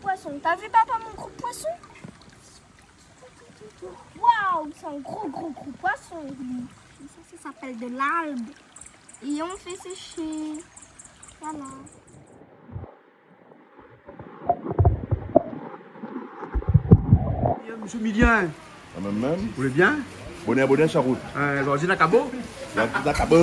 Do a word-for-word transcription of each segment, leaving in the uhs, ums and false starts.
Poisson. T'as vu, papa, mon gros poisson ? Waouh, c'est un gros, gros, gros poisson, lui. Ça, ça s'appelle de l'albe. Et on fait sécher. Voilà. Monsieur Milien. Mèm, mèm. Ou lé bien ? Bonèr, bonèr, sa rout. Euh, bon, zot néna kabo ? La, la kabo.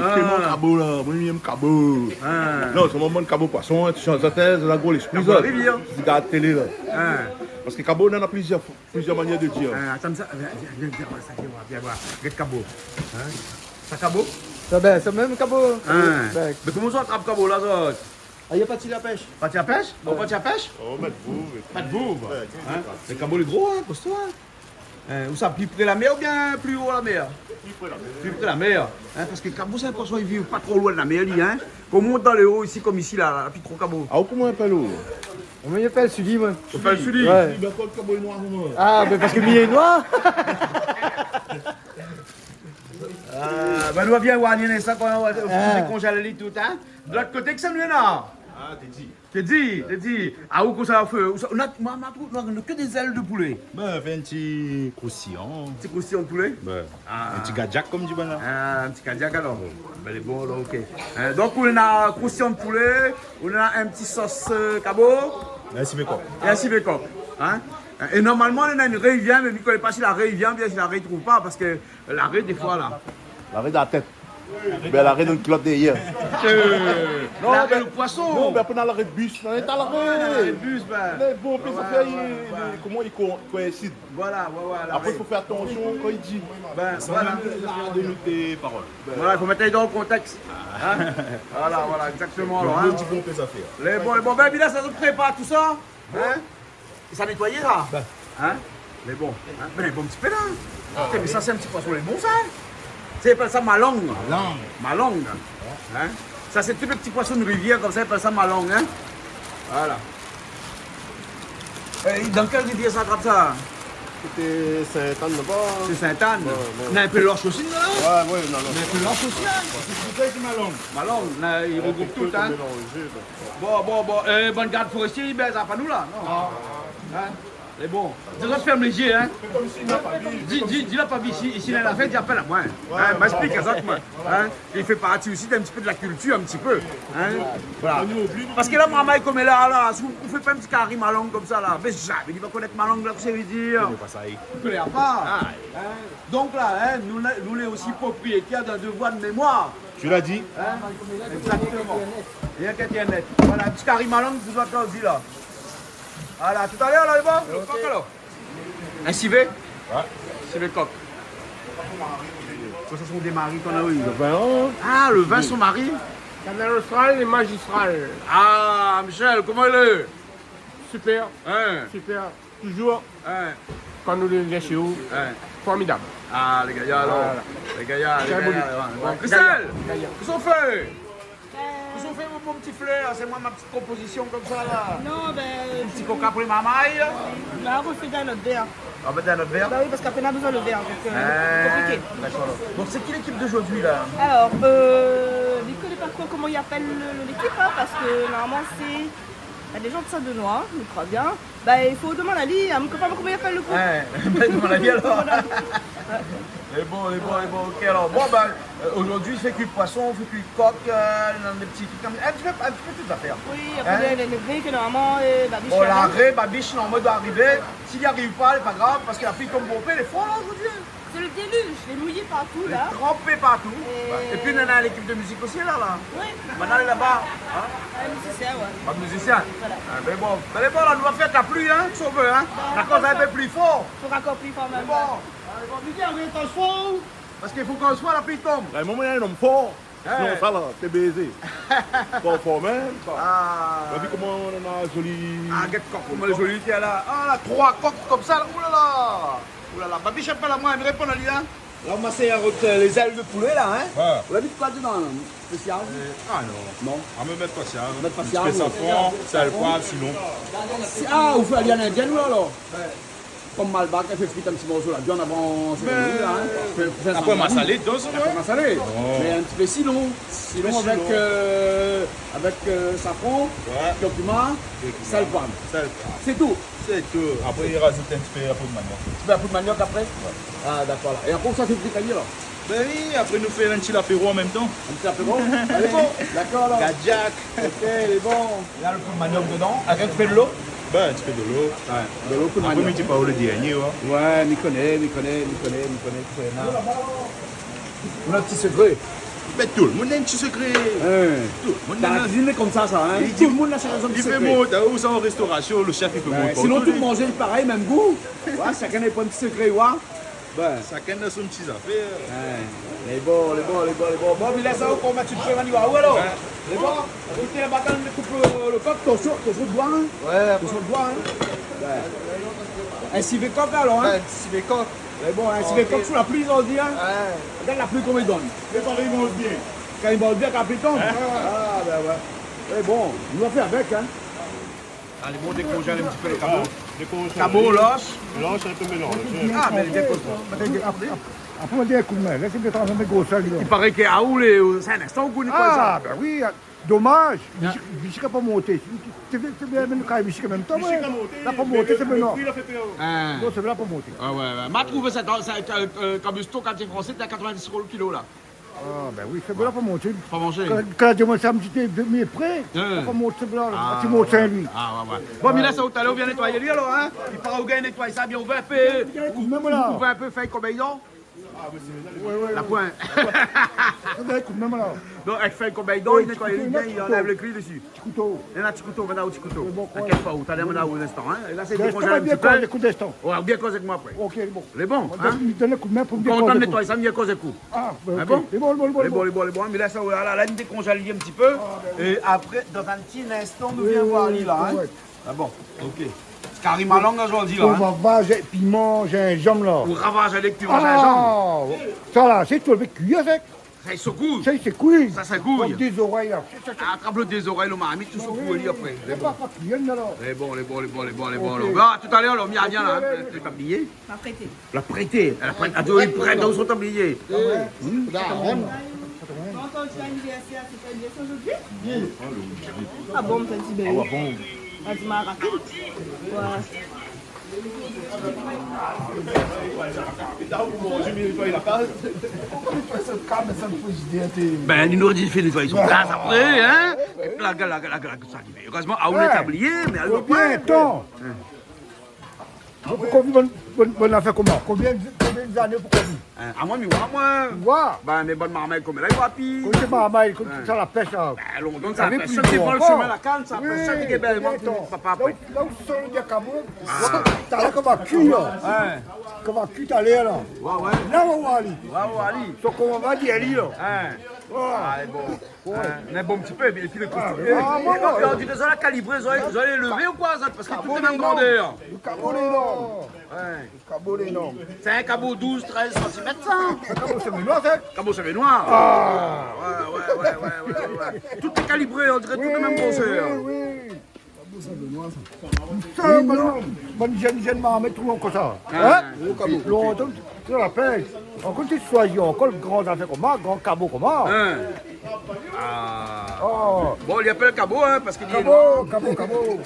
Ah. Kèl kabo la ? Moin, mi èm kabo. Ah. Non, sé moin, moin, kabo poisson, hein, ti shanz la tèr, la gro lespri, kabo la rivièr. Ti gard télé la. Ah. Parske kabo, néna plizièr, plizièr manièr de dir. Ah, atann sa, vien, vien, vien, vien voir sa, vien voir, vien voir. Gèt kabo. Hein ? Sa kabo ? Sa ben, sa mèm kabo. Ah. Ben. Mé koman sa, trap kabo la, sa ? Ah, li la parti la pèsh. Parti la pèsh ? Ouais. Ou parti la pèsh ? Oh, mèt vou, mèt vou. Mèt vou, hein ? Mé kabo lé gro, hein, kosto, hein ? Hein, ousa, pli pré la mèr oubien pli o la mèr ? Pli pré la mèr. Pli pré la mèr, hein, parske kabo, sé in poisson, li viv pa tro loin la mèr, li, hein. Kan ou mont dan lé o, isi, konm isi, la, la, pi tro kabo. Ah, ou koman i apèl ou ? Moin, mi apèl Sully, moin. Ou apèl Sully ? Ouais. Sully, ben, koué, kabo lé noir, moin ? Ah, ben, parske mi lé noir. Ah, ben, nou va bien voir, néna sa, kan nou va, nou va dékonzèl ali tout, hein. De lot koté, kisa nou néna ? Ah, Teddy. Teddy, Teddy. Ah, ou kosa ou fé ? Ou sa, nou na, moin, moin, nou na ke dé zèl de poulé. Ben, fé in ti kroustiyan. Ti kroustiyan de poulé ? Ben, ah, in ti gadiak, konm di banna. Ah, in ti gadiak, alor. Ouais. Ben, lé bon, alor, OK. Hein, donk, ou néna kroustiyan de poulé, ou néna in ti sos, euh, kabo. É in sivé kok. É in sivé kok, hein. É normalman, néna in ré i vien, mé mi koné pa si la ré i vien, oubien si la ré i trouv pa, parske la ré, défoi, la. La ré dan la tèt. Ben, la ré dan kilot dèrièr. Euh, non, la ré ben, lo poisson. Non, ben, apré, néna la ré de bis. Non, néna la ré. Ah, la ré de bis, ben. Mé bon, pi sa fé, ouais, li, ouais, li, koman li ko-, koinsid. Voilà, ouais, ouais, la ré. Apré, i fo fé atansion kan i di. Ben, voilà. Sa mèm, la ré de nout parol. Voilà, i fo mèt dan lo kontèks. Hein ? Voilà, voilà, exactement, alor, hein. Di bon, fé sa fé. Lé bon, lé bon, ben, Bilal, sa i prépar tout sa. Hein ? Sa nétoiyé, sa ? Ben. Hein ? Lé bon. Hein ? Ben, lé bon, in ti pé la. Ah, té, mé oui. Sa, sé in ti poisson, lé bon, sa, hein ? Sa i apèl sa malang. Malang. Malang. Ouais. Hein ? Sa, sé tout lé ti poisson de rivièr, konmsa, i apèl sa malang, hein ? Voilà. É dan kèl rivièr sa i trap sa ? Koté Sint-Ann, laba. Sé Sint-Ann. Ouais, ouais. Néna in pé Losh osi, non ? Ouais, ouais, non, non. Néna in pé Losh osi, hein ? Sé pou sa i di malang. Malang, la, i regroup tout, hein ? Mélanzé, ben. Bon, bon, bon, euh, bann gard forestié, i bèz pa nou la, non ? Ah. Hein ? Lé bon. Di azot fèrm lé zié, hein ? Di, di, di la pa vi isi, isi, la fé, di apèl amoin. Ouais, hein, ma ésplik azot, moin. Hein ? I fé parti osi d'in ti pé de la kiltir, in ti pé. Hein ? Voilà. Parske la, marmay, konm la, la, si ou fé pa in ti kari malang konmsa, la, mé zamé li va konèt malang, la, kosa i vé dir. Koné pa sa, li. Koné pa. Ah. Hein ? Donk la, hein, nou, nou lé osi propriétèr d'in devoir de mémoir. Tu l'as dit. Hein ? Exactement. Rienk èt onèt. Voilà, in ti kari malang, zot i di la. Voilà, talèr la, lé bon ? Lo kok, alor ? In sivé ? Ouais. Sivé kok. Sa, sé son mari k'ou la u. Lo vin, hein ? Ah, lo vin, son mari. Kanal Austral, lé mazistral. Ah, Michel, koman i lé ? Super. Hein ? Super. Toujours. Hein. Kan nou lé shé ou. Hein. Formidab. Ah, lé gayar, alor. Voilà. Lé gayar, lé gayar. Bon, Christelle, kosa ou fé ? Kosa ou fé, mon, mon ti flèr ? Sé moin, ma ti konpozision konmsa, la. Non, ben, in ti koka pou lé marmay. La, ou fé dan in ot vèr. Ah, ben, dan in ot vèr ? Bah oui, parske apré, nou na bezoin lo vèr, donk, euh, konpliké. D'accord. Donk, sé ki lékip d'ojourdui, la ? Alors, euh, mi koné pa tro koman i apèl lo, lo, lékip, hein, parske normalman, sé, na dé zan de Saint-Benoît, mi kroi bien. Bah, i fo demann ali, hein, mi koné pa koman i apèl lo group. Ouais, ben, demann ali, alor. Lé bon, lé bon, lé bon, OK, alor. Bon, ben, euh, ojourdui, i fé kui poisson, i fé kui kok, euh, néna dé ti trik konmsa. In ti pé, in ti pé tout zafèr. Oui, apré, hein ? Lé, lé, lé vré ke normalman, euh, Babiche, bon, la, la ré, Babiche, normalman, i doi arivé. Si li ariv pa, lé pa grav, parske la pli i tonm bonpé, lé for, la, ojourdui. C'est le déluge, lé mouyé partou, la. Lé tranpé partou. É pi, néna lékip de mizik osi, la, la. Oui. Banna lé laba, hein ? Ah, mizisien, ouais. Ah, mizisien. Voilà. Ah, mé bon, mé bon, la, nou va fé la pli, hein, si ou vé, hein. Bah, la koz in pé pli for. Fo rakor pli for mèm. Mé bon, alé, bon, Didier, fé atansion. Parske i fo kan soi la pli i tonm. La, momon, néna in nonm for. Hein. Sinon, sa la, té bézé. For, for mèm. Ah. Ou la vi koman néna zoli. Ah, gèt kok, koman lé zoli, tiens, la. Ah, la, troi kok konmsa, la. Oulala. Oulala. Babiche, apèl amoin, mi réponn ali, hein. La, ou la mèt, euh, lé zèl de poulé, la, hein. Ouais. Ou la mèt koi dedan, la ? Spésial ? Euh, ah, non. Non. Ah, mi mèt pa sa. Mèt pa sa, in ti pé safran, sèl, poiv, sinon. Ah, ou fé ali a l'indièn, ou, alor ? Ouais. Konm malbar, kan i fé frir in ti morso la viann avan, sé konm sa, in. Fé, fé sa apré, masalé, donk, apré, ouais, masalé. Oh. Mé in ti pé sitron. Sitron avèk, euh, avèk, euh, safran, ouais, kurkuma, kurkuma, sèl, poiv. Sèl, poiv. Sé tou. Sé tou. Apré, i razout in ti pé la poud maniok. In ti pé la poud maniok apré ? Ouais. Ah, dakor, la. É apré, sa fé frir ali, alor ? Bin oui, apré, nou fé in ti lapéro an mèm tan. In ti lapéro ? Alé, bon, dakor, alor. Gadiak. Ok, lé bon. La, lo poud maniok dedan, avèk in ti pé dolo. Bin, in ti pé dolo. Ouais, dolo, poud maniok. Apré, mi di pa ou lo dèrnié, ouais. Ouais, mi koné, mi koné, mi koné, mi koné, mi koné. Ou na in ti sekré. Bin, tout lo moun na in ti sekré. Hein. Tout lo moun na. Dan la kuizine, lé konmsa, sa, hein. Tout lo moun na son sekré. Li fé mont, ou sa an réstorasion, lo shèf, li fé mont. Ouais, sinon, tout manzé parèy, mèm gou. Ouais, shakinn na son ti sekré, ouais. Bin. Shakinn na son ti zafèr. Ouais. Lé bon, lé bon, lé bon, lé bon. Bon, mi lès aou, koman ti fé, Manu, aou, alor ? Ouais. Lé bon. Ékout, la, mintnan, nou koup lo, lo kok, atansion, atansion doi, hein. Ouais. Atansion doi, hein. Ouais. In sivé kok, alor, hein. Ouais, in sivé kok. Lé bon, hein, sivé kok sou la pli, on di, hein. Ouais. Gard la pli koman i donn. Mé kan i manz bien. Kan i manz bien, kan la pli i tonm. Hein ? Ah, bin ouais. Lé bon, nou va fé avèk, hein. Alé, bon, dékonzèl in ti pé lo kabo. Ah, dékonzèl. Kabo, lors. Lors, in pé mélanzé. Ah, mé dékonzèl. Apré, apré, apré, nou done in koudmin. La, sé in pé tro grosèr, li. I paré ke, ah, ou lé, euh, sé in instan ou gout sa. Ah, bin oui, domaz. Ah. Bichik, bichik la pa monté. Té, té, té bien, mé nou kay bichik an mèm tan, ouais. Bichik la monté, la pa monté, mé sé lo, lo pri la fé pèr. Ah. Non, sé vré, la pa monté. Ah, ouais, ouais. Ma trouvé sa, sa, euh, euh, kabiston, kartié fransé, té a katrevin-dis éro lo kilo, la. Ah, bin oui, sé vré, la pa monté. Pa monté. Kan, kan la di amoin sa, mi té dé, dé, mi pré. Hein. La pa monté, sé vré, la. Ah, ti mont Sin-Lwi. Ah, ouais, ouais. Bon, mé la, sa, talèr, ou vien nétoiyé ali, alor, hein ? I paré ou gingn nétoy sa bien, ou va in pé, ou, ou va in pé fèy konbéizon. Ouais, ouais, ouais. La poin. Sa va, ékout, mèm la. Non, èk fèy konbéizon, i nétoy ali bien, i anlèv lo kui dési. Ti kouto. Néna ti kouto, mintnan, ti kouto. Mé bon, koué. Inkièt pa, ou, talèr, mintnan, in instan, hein. La, sé dékonzèl in ti pé. Bin, ékout, dékonzèl. Ouais, bien koz èk moin apré. Ok, bon. Lé bon, hein. Donn in koudmin pou mi dékonzèl. Kan ou nétoy sa, mi koz èk ou. Ah, bin, ok. Lé bon, lé bon, lé bon. Lé bon, lé bon, lé bon. Mé la, sa, voilà, la, nou dékonzèl ali in ti pé. Ah, bin oui. É apré, dan in ti instan, nou vien voir ali la, hein. Ouais. Ah bon, ok. Kari malang la, zordi la, hein. Ou ravaz piman zinzanm la. Ou ravaz avèk piman zinzanm. Ah, sa la, sé tout, avèk kui, avèk. Sa i sékou. Sa i sékou. Sa i sékou. Konm dé zorèy la. Atrap lo dé zorèy, lo marmit, ou sékou ali apré. Lé bon. Lé bon, lé bon, lé bon, lé bon, lé bon. Ok. Ah, talèr, alor, mi vien la, hein, té pa bliyé. Ma prété. La prété, la prété. Ah, oui, prété, ou sort oublié. Eh, hmm. Daronne. Tonton, tu as anniversaire, c'est ton anniversaire aujourd'hui ? Oui. Ah bon, mon petit bébé. Ah ouais, bon. Ah, tu m'as raté. Ouais. Bin, nou di fé nétoy son kaz apré, hein. La, la, la, la, sa i fé. Érèzman, ah, ou lé tablié, mé alor, bien, atann. Hein. Bon, pou konbien, bon, bon, bon afèr koman ? Konbien, konbien zané pou konbien ? Hein, amoin, mi oi, moin. Ou oi ? Bin, mé bann marmay koméla, i oi pi. Koméla, sé marmay, koméla, sa la pèsh, la. Bin, lontan sa la pèsh. Sa i vé pli lor ankor. Sa i vé la kann, sa la pèsh, sa i vé bèl, moin, papa, apré. La ou, la ou sort lo diakabon, talèr kan va kui, la. Hein. Kan va kui talèr, la. Ouais, ouais. La, ou va oir ali. Ouais, ouais, ali. Son koman va di ali, la. Hein. Ouais. Ah, lé bon. Ouais. Hein, mé bon, in ti pé, épi lé kosto. Ah, ouais, ouais, ouais. Donk, euh, zot la kalibré, zot la, zot la lévé ou koi, zot ? Parske tout lé mèm grandèr. Lo kabo lé énorm. Ouais. Lo kabo lé énorm. Sé in kabo douz, trèz santimèt, sa. In kabo Sin-Benoi, sa. Kabo Sin-Benoi. Ah. Ouais, ouais, ouais. Tout lé kalibré, on diré tout lé mèm grosèr. Oui, oui, oui. Sa, bann, bann jenn, jenn marmay trouv ankor sa. Ah. Hein ? Lontan, sé la pèsh. Ankor, té shoizi ankor gran zafèr koman, gran kabo koman. Hein. Ah. Oh. Bon, li apèl kabo, hein, parske li lé noir. Kabo, kabo, kabo.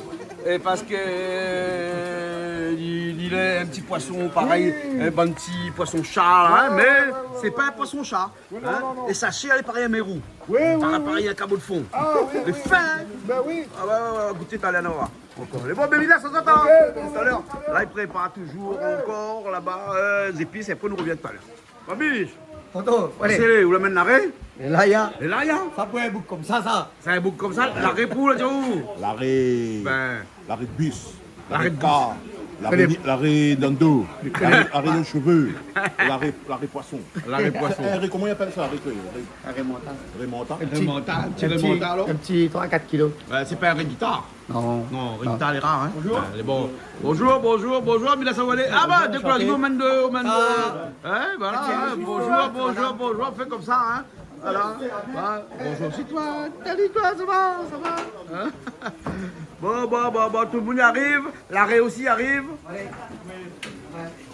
É parske, euh, li, li lé in ti poison parèy, oui, euh, bann ti poison sha, la, hein, ouais, mé, ouais, ouais, sé pa in poison sha. Oui, non, non, non. É sa shèr, lé parèy in mérou. Oui, oui, oui. Parèy in kabo d'fon. Ah, oui, oui. Lé fin, hein. Bin oui. Ah, ouais, ouais, ouais, gouté talèr, nou va oir. Ankor. Lé bon, bin, la, sa, sa, sa. Ok, bon, talèr. Talèr. La, i prépar touzour ankor laba, euh, zépis, é apré, nou rovien talèr. Mabiche. Tonton, alé. Sé lé, ou la amenn laré ? É la, ya. É la, ya. Sa pou in boug konmsa, sa. Sé in boug konmsa, laré pou, la, di ou ? Laré. Bin. Laré bis. Laré bis. Laré kar. Laré, laré dan do. Laré, laré dan shové. Laré, laré poison. Laré poison. É, é, koman i apèl sa, laré ke, laré... Laré mantal. Laré mantal. Laré mantal, ti laré mantal, alor. In ti, in ti troi, kat kilo. Ouais, sé pa in laré gitar. Non. Non, laré gitar, lé rar, hein. Bonjour. Ouais, lé bon. Bonjour, bonjour, bonjour, mi lès aou alé. Ah, bin, dékouraj, ou mèn de, ou mèn de. Hein, voilà, hein. Bonjour, bonjour, bonjour, fé konmsa, hein. Voilà. Ouais. Bonjour, sé toi. Salut, toi, ça va, ça va ? Hein ? Bon, bon, bon, bon, tout lo moun i ariv. Laré osi i ariv. Alé.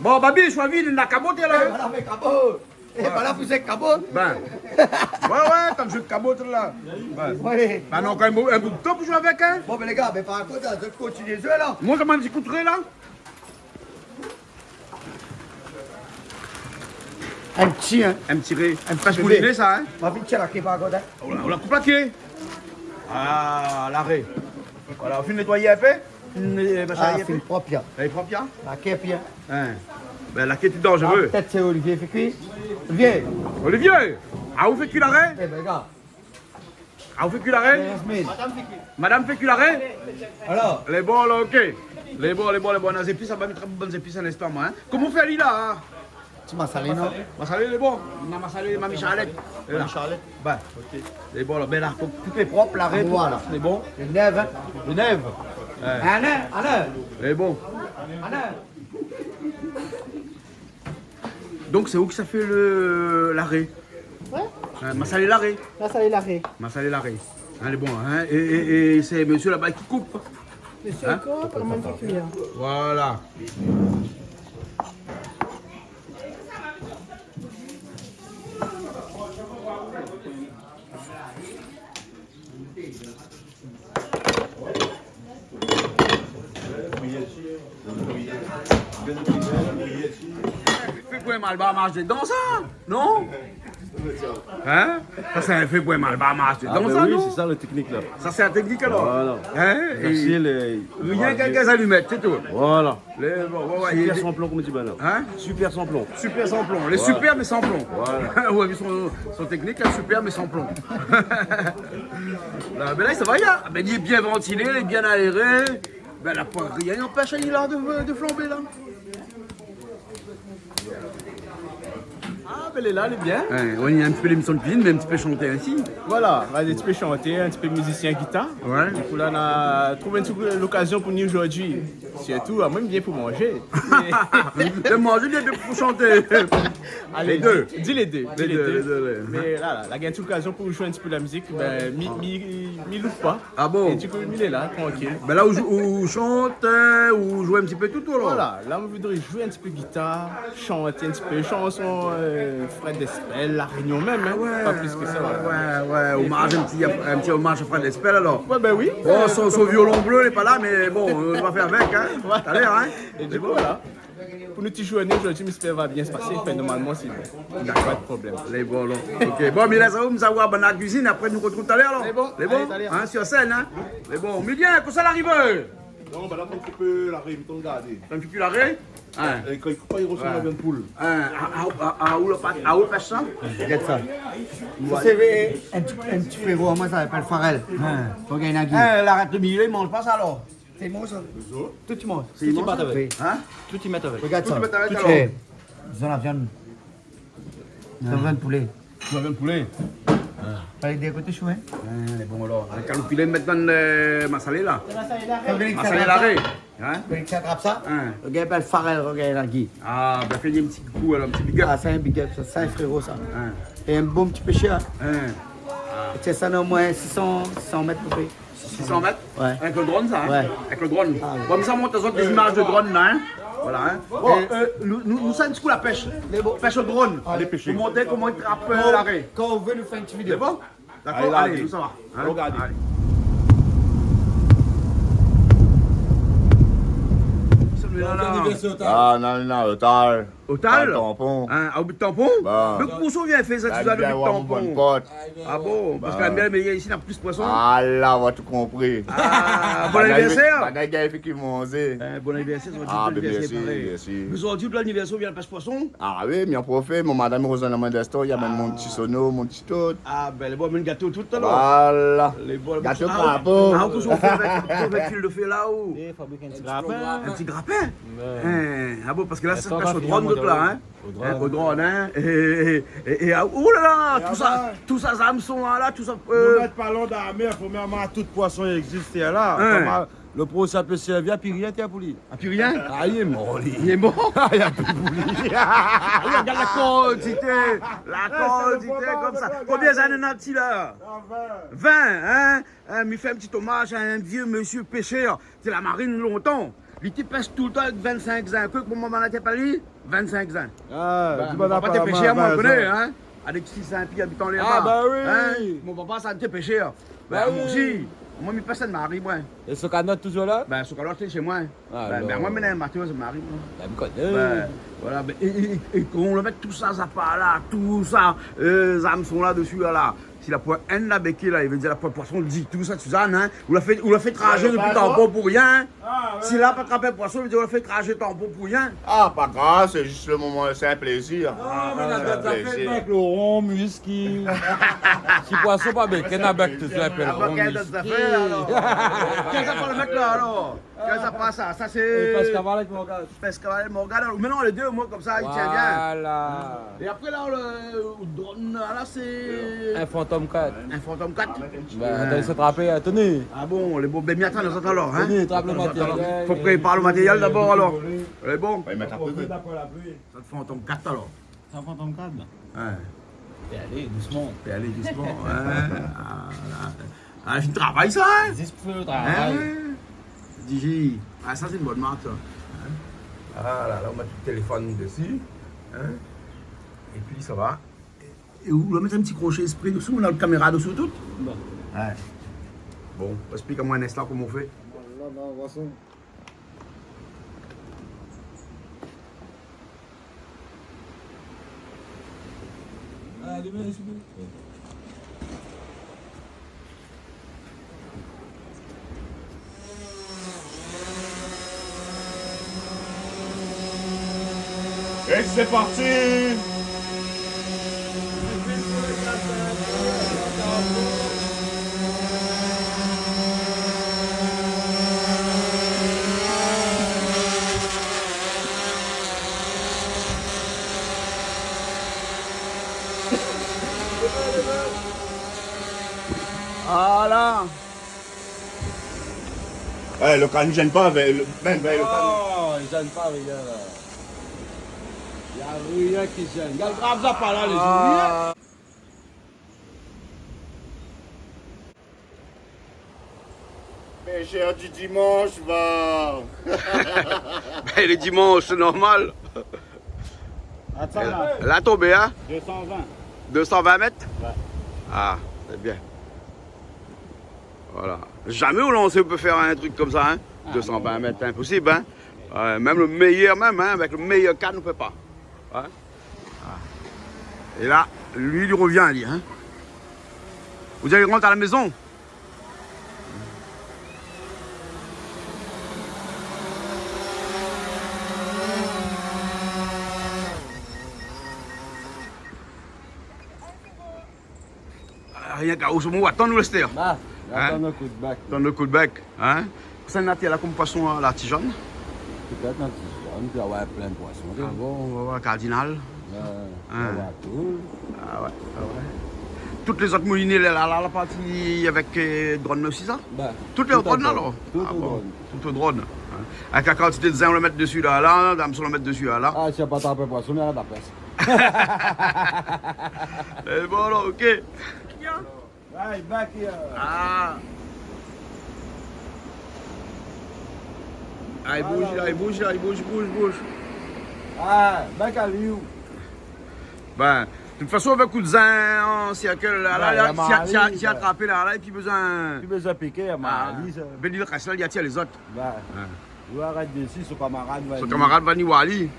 Bon, Babi, swa vit, na kabot la. Eh, voilà, fé kabot. Eh, voilà, fé kabot. Bin. Ouais, ouais, tann zot kabot la. Bin. Ouais. Bin, non, kan mèm in bout, in bout tan pou zoué avèk, hein. Bon, bin, lé gars, bin, par kont, zot i kontinié zoué la. Moin, koman mi kout la ? In ti, hein. In ti ré. In ti bébé. Sa, hein. Ma fine tir la ké par kont, hein. Ou la, ou la koup la ké. Ah, la ré. Voilà, ou fine nétoiyé in pé. Fine, euh, machin, ah, la ké fine prop, ya. Lé prop, ya ? La ké bien. Hein. Bin, la ké tout danzéré. Ah, pétèt sé Olivier i fé kui. Olivier. Olivier. Ah, ou fé kui la ré ? Eh bin, gars. Ah, ou fé kui la ré ? Madam fé kui. Madam fé kui la ré ? Alor. Lé bon la, OK. Lé bon, lé bon, lé bon. Na zépis, sa va mèt bonn zépis in instan, moin, hein. Koman ou fé ali la, hein ? Ti masalé, non ? Masalé, lé bon. Na masalé, Mami Charlette. Mami Charlette. Bin. OK. Lé bon la, bin la, tout lé prop, la ré, tout. Voilà. Lé bon. Lé nèv, hein ? Lé nèv. Ouais. Alain, Alain. Lé bon. Alain. Donk sé ou ki sa fé le, la ré ? Ouais. Hein, masalé la ré. Masalé la ré. Masalé la ré. Hein, lé bon, hein. É, é, é sé mésyé laba ki koup. Mésyé i koup, moin mi fé kui. Voilà. Fé pou in malbar i marsh dedan sa, non ? Hein ? Sa sé in fé pou in malbar i marsh dedan sa, non ? Ah bin oui, sé sa la teknik la. Sa sé la teknik alor ? Voilà. Hein ? Fasil, é rien k'in gaz alimèt, sé tout. Voilà. Lé, bon, ouais, ouais, super sanplon, koman i di, bin la. Hein ? Super sanplon. Super sanplon. Lé super, mé sanplon. Voilà. Ouais, mé son, son teknik, hein, super, mé sanplon. La, bin la, sa va, ya. Bin, lé bien vantilé, lé bien aéré. Bin, la poin rien i anpèsh ali la de, de flanbé la. Ah, bin, lé la, lé bien. Hein, ou na in ti pé lémisyon de kuizine, mé in ti pé shanté osi. Voilà, va in ti pé shanté, in ti pé mizisien gitar. Ouais. Dikou la, nou la trouv in ti kou lokazion pou nou zordi. Sirtou, amoin, mi vien pou manzé. Mé manzé, bien pou shanté. Alé, lé dé. Di, di lé dé, di lé dé, lé dé, lé dé. Mé la, la, la gingn lokazion pou zoué in ti pé la mizik, bin, mi, mi, mi loup pa. Ah bon ? É dikou, mi lé la, trankil. Bin la, ou, ou shant, euh, ou zoué in ti pé tout, alor ? Voilà, la, mi voudré zoué in ti pé gitar, shanté in ti pé, shanson, euh, Fred Espel, La Rényon mèm, hein. Ah ouais, pa plis ke sa, ouais, voilà. Ouais, ouais, omaz, in ti, in ti omaz a Fred Espel, alor. Ouais, bin oui. Bon, son, son violon blé, lé pa la, mé bon, nou va fé avèk, hein. Ouais. Talèr, hein. É dikou, voilà. Pou nout ti zourné zordi, mi éspèr va bien se pasé. Enfin, normalman, sé bon. Dakor. Pa de problèm. Lé bon, non. OK. Bon, mé la, sa va, sa va, bann la kuizine, apré nou artrouv talèr, alor. Lé bon. Lé bon ? Alé, talèr. Hein, sur scène, hein. Lé bon. Mé bien, kosa la arivé ? Non, bin la, mi fé in ti pé la ré, mi tann gardé. Tann fé kui la ré ? Hein. É kan i koup pa, i rosanm in poul. Hein, a, a, a, a, ou la pa, a, ou la pa sa ? Gèt sa. Sa sé in ti, in ti fréro amoin, sa i apèl Farel. Hein. Fo gingn la gi. Hein, la rèt, li manz pa sa, alor. Sé bon sa. Tout i manz. Tout i mèt avèk. Oui. Hein ? Tout i mèt avèk. Regard sa. Tout i mèt avèk, alor. Eh, zot la viann. Zot la viann poulé. Zot la viann poulé. Fo alé dé koté sho, hein. Hein, lé bon, alor. Kan ou filé mèt dann, euh, masalé la. Masalé la ré. Hein ? Fo li trap sa. Hein ? Regard, apèl Farel, regard la gi. Ah, bin, fé in ti kou, alor, in ti big up. Ah, sa in big up, sa. Sa in fréro, sa. Hein. É in bon ti péshèr. Hein. Tiens, sa, non, moin, sis san, sis san mèt, a pé pré. Sis san mèt ? Ouais. Avèk le drone, sa, hein ? Ouais. Avèk le drone. Ah, ouais. Bon, mé sa i mont azot dé zimaz de drone, la, hein ? Voilà, hein ? Bon, euh, nou, nou, nou sa in ti kou la pèsh. Lé bon. Pèsh o drone. Alé pèshé. Pou montr koman i trap, euh, la ré. Kan, kan ou vé nou fé in ti vidéo. Lé bon ? Dakor, alé, alé, nou sa va. Hein ? Regardé. Alé. Bon anivèrsèr, Otal. Ah, non, non, Otal. Otal ? Otal Tampon. Hein, o Bit Tampon ? Ba. Mé koman sa ou vien fé sa, tout sa, o Bit Tampon ? Ah bon, parske la mèr, mé isi, na plis poison. Ah la, ou la tout konpri. Ah, bon anivèrsèr. Bann la i gingn fé ki manzé. Hein, bon anivèrsèr, zot i di. Ah, bon anivèrsèr, mèrsi, parèy. Mé zordi, pou lanivèrsèr, ou vien pèsh poison ? Ah oui, mi an profit, mon madam i rozoinn amoin dann in instan, i amenn mon ti sono, mon ti tout. Ah, bin, lé bon, amenn gato tout, alor. Voilà. Lé bon, gato, ah, crapo. Ah, kosa ou fé avèk, avèk luil de fé la, ou ? Eh, fabrik in ti grapin. In ti grapin ? Ouais. Hein, ah bon, parske la, sa i pèsh o drone, la, hein. O drone. Hein, o drone, hein. É, é, é, é, ah, oh la la, tout sa, tout sa, zamson la, tout sa, euh. Nou mèt pa lord dan la mèr, prèmièrman, tout poison i égzis la. Hein. Koman, lo pro sa pé sèrvi, na pi rien, tiens, pou li. Na pi rien ? Ah, li lé mor, li. Li lé mor ? Ah, na pi pou li. Regard la kantité, la kantité konmsa. Konbien zané na-t-i la ? Vin, hein ? Hein, mi fé in ti omaz a in vié mésyé péshèr. Té la marine lontan. Li té pèsh toultan avèk vinn-sink zin. Ke mon momon la té pa li, vinn-sink zin. Ah, bin, di mon papa té pèshèr, moin, mi koné, hein. Alexis Saint-Pierre, abitan laba. Ah, ba oui. Hein ? Mon papa, sa té pèshèr. Bin, moin osi. Moin, mi pèsh sa d'mari, moin. É son kanot touzour la ? Bin, son kanot, sé shé moin. Bin, moin, mi néna in bato, sé mari, moin. Bin, mi koné. Bin, voilà, bin, é, é, é, é kan ou la mèt tout sa, sa par la, tout sa, euh, zamson la dési, la, la. Si la poin inn la béké la, i vé dir la poin poison ditou, sa, Suzanne, hein. Ou la fé, ou la fé trajé dopi tanpon pou rien, hein. Ah, ouais. Si la pa trap poison, i vé dir ou la fé trajé tanpon pou rien. Ah, pa grav, sé zis le moman, sé in plézir. Non, mé na dot zafèr, mèk, lo ron, whisky. Si poison pa béké, na bèk touzour in pé lo ron, whisky. Ah, bon, kèl dot zafèr, alor ? Kèl zafèr, lo mèk la, alor ? Kèl zafèr sa ? Sa sé pèsh kaval avèk morgaz. Pèsh kaval avèk morgaz, alor. Mé non, lé dé, omoin, konmsa, i tien bien. Voilà. É apré la, lo, lo drone la, la, sé in Phantom kat. In Phantom kat ? Bin, atann, sé trapé, hein, Tony. Ah bon, lé bon. Bin, mi atann azot alor, hein. Tony, trap lo matérièl. Fo prépar lo matérièl dabor, alor. Lé bon. Sa sé Phantom kat, alor. Sa Phantom kat, la. Ouais. Fé alé dousman. Fé alé dousman, hein. Ah, la. Ah, sé in travay, sa, hein. Zis pou fé lo travay. Hein ? D J. Ah, sa, sé in bone mark, sa. Hein ? Ah, la, la, ou mèt out téléfone dési. Hein ? Épi, sa va. É, é ou la mèt in ti kroshé ésprè dési, ou na out kaméra dési tout. Bon. Ouais. Bon, esplik amoin in instan koman ou fé. Voilà, la, poison. Et c'est parti. Voilà. Eh, lo kan i zèn pa, vèy lo, bin, vèy lo kan. Non, i zèn pa, rien la. Na rien ki zèn. Gard, gard sa par la, lé zoli, hein. Pêcheur du dimanche, va. Bin, lé dimansh, sé normal. Atann, la. La tonbé, hein ? Deux cent vingt. Deux cent vingt mèt ? Ouais. Ah, sé bien. Voilà. Zamé ou lansé, ou pé fé in truk konmsa, hein ? Ah, non, non. Deux cent vingt mèt, inposib, hein ? Ouais, mèm lo méyèr, mèm, hein, avèk lo méyèr kan, ou pé pa. Ouais. Ah. É la, li, li rovien, li, hein. Ou diré li rant a la mézon. Ah, rienk la, ou sou mon atann ou lèstèr. Ba, atann lo kou d'bèk. Atann lo kou d'bèk, hein. Sa néna tèr la konm poison, hein, la tizone. Pétèt la tizone, pi avoir plin poison. Ah bon, ou va voir kardinal. Ouais, hein. Avoir tout. Ah ouais, ah ouais. Tout lézot mouliné la, la, la parti avèk, euh, drone osi, sa ? Ba, tout lé o drone, alor ? Tout o drone. Ah bon, tout o drone. Hein. Avèk la kantité de zin ou la mèt dési la, la, d'amson ou la mèt dési la, la. Ah, si la pa trap poison, mé la pès. Mé bon, alor, OK. Right back here. Ah. Ah, i bouz, voilà, i bouz, i bouz, bouz, bouz. Ah, back à you. Bin, de tout fason, avèk out zin an sirkil la, la, la, si la, si la, si la trapé la, la, épi bezoin. Pi bezoin piké, ah, mali, sa. Bin, li rès la, li atir lézot. Ba. Hein. Ou arèt dési, son kamarad va ni. Son kamarad va ni oir li.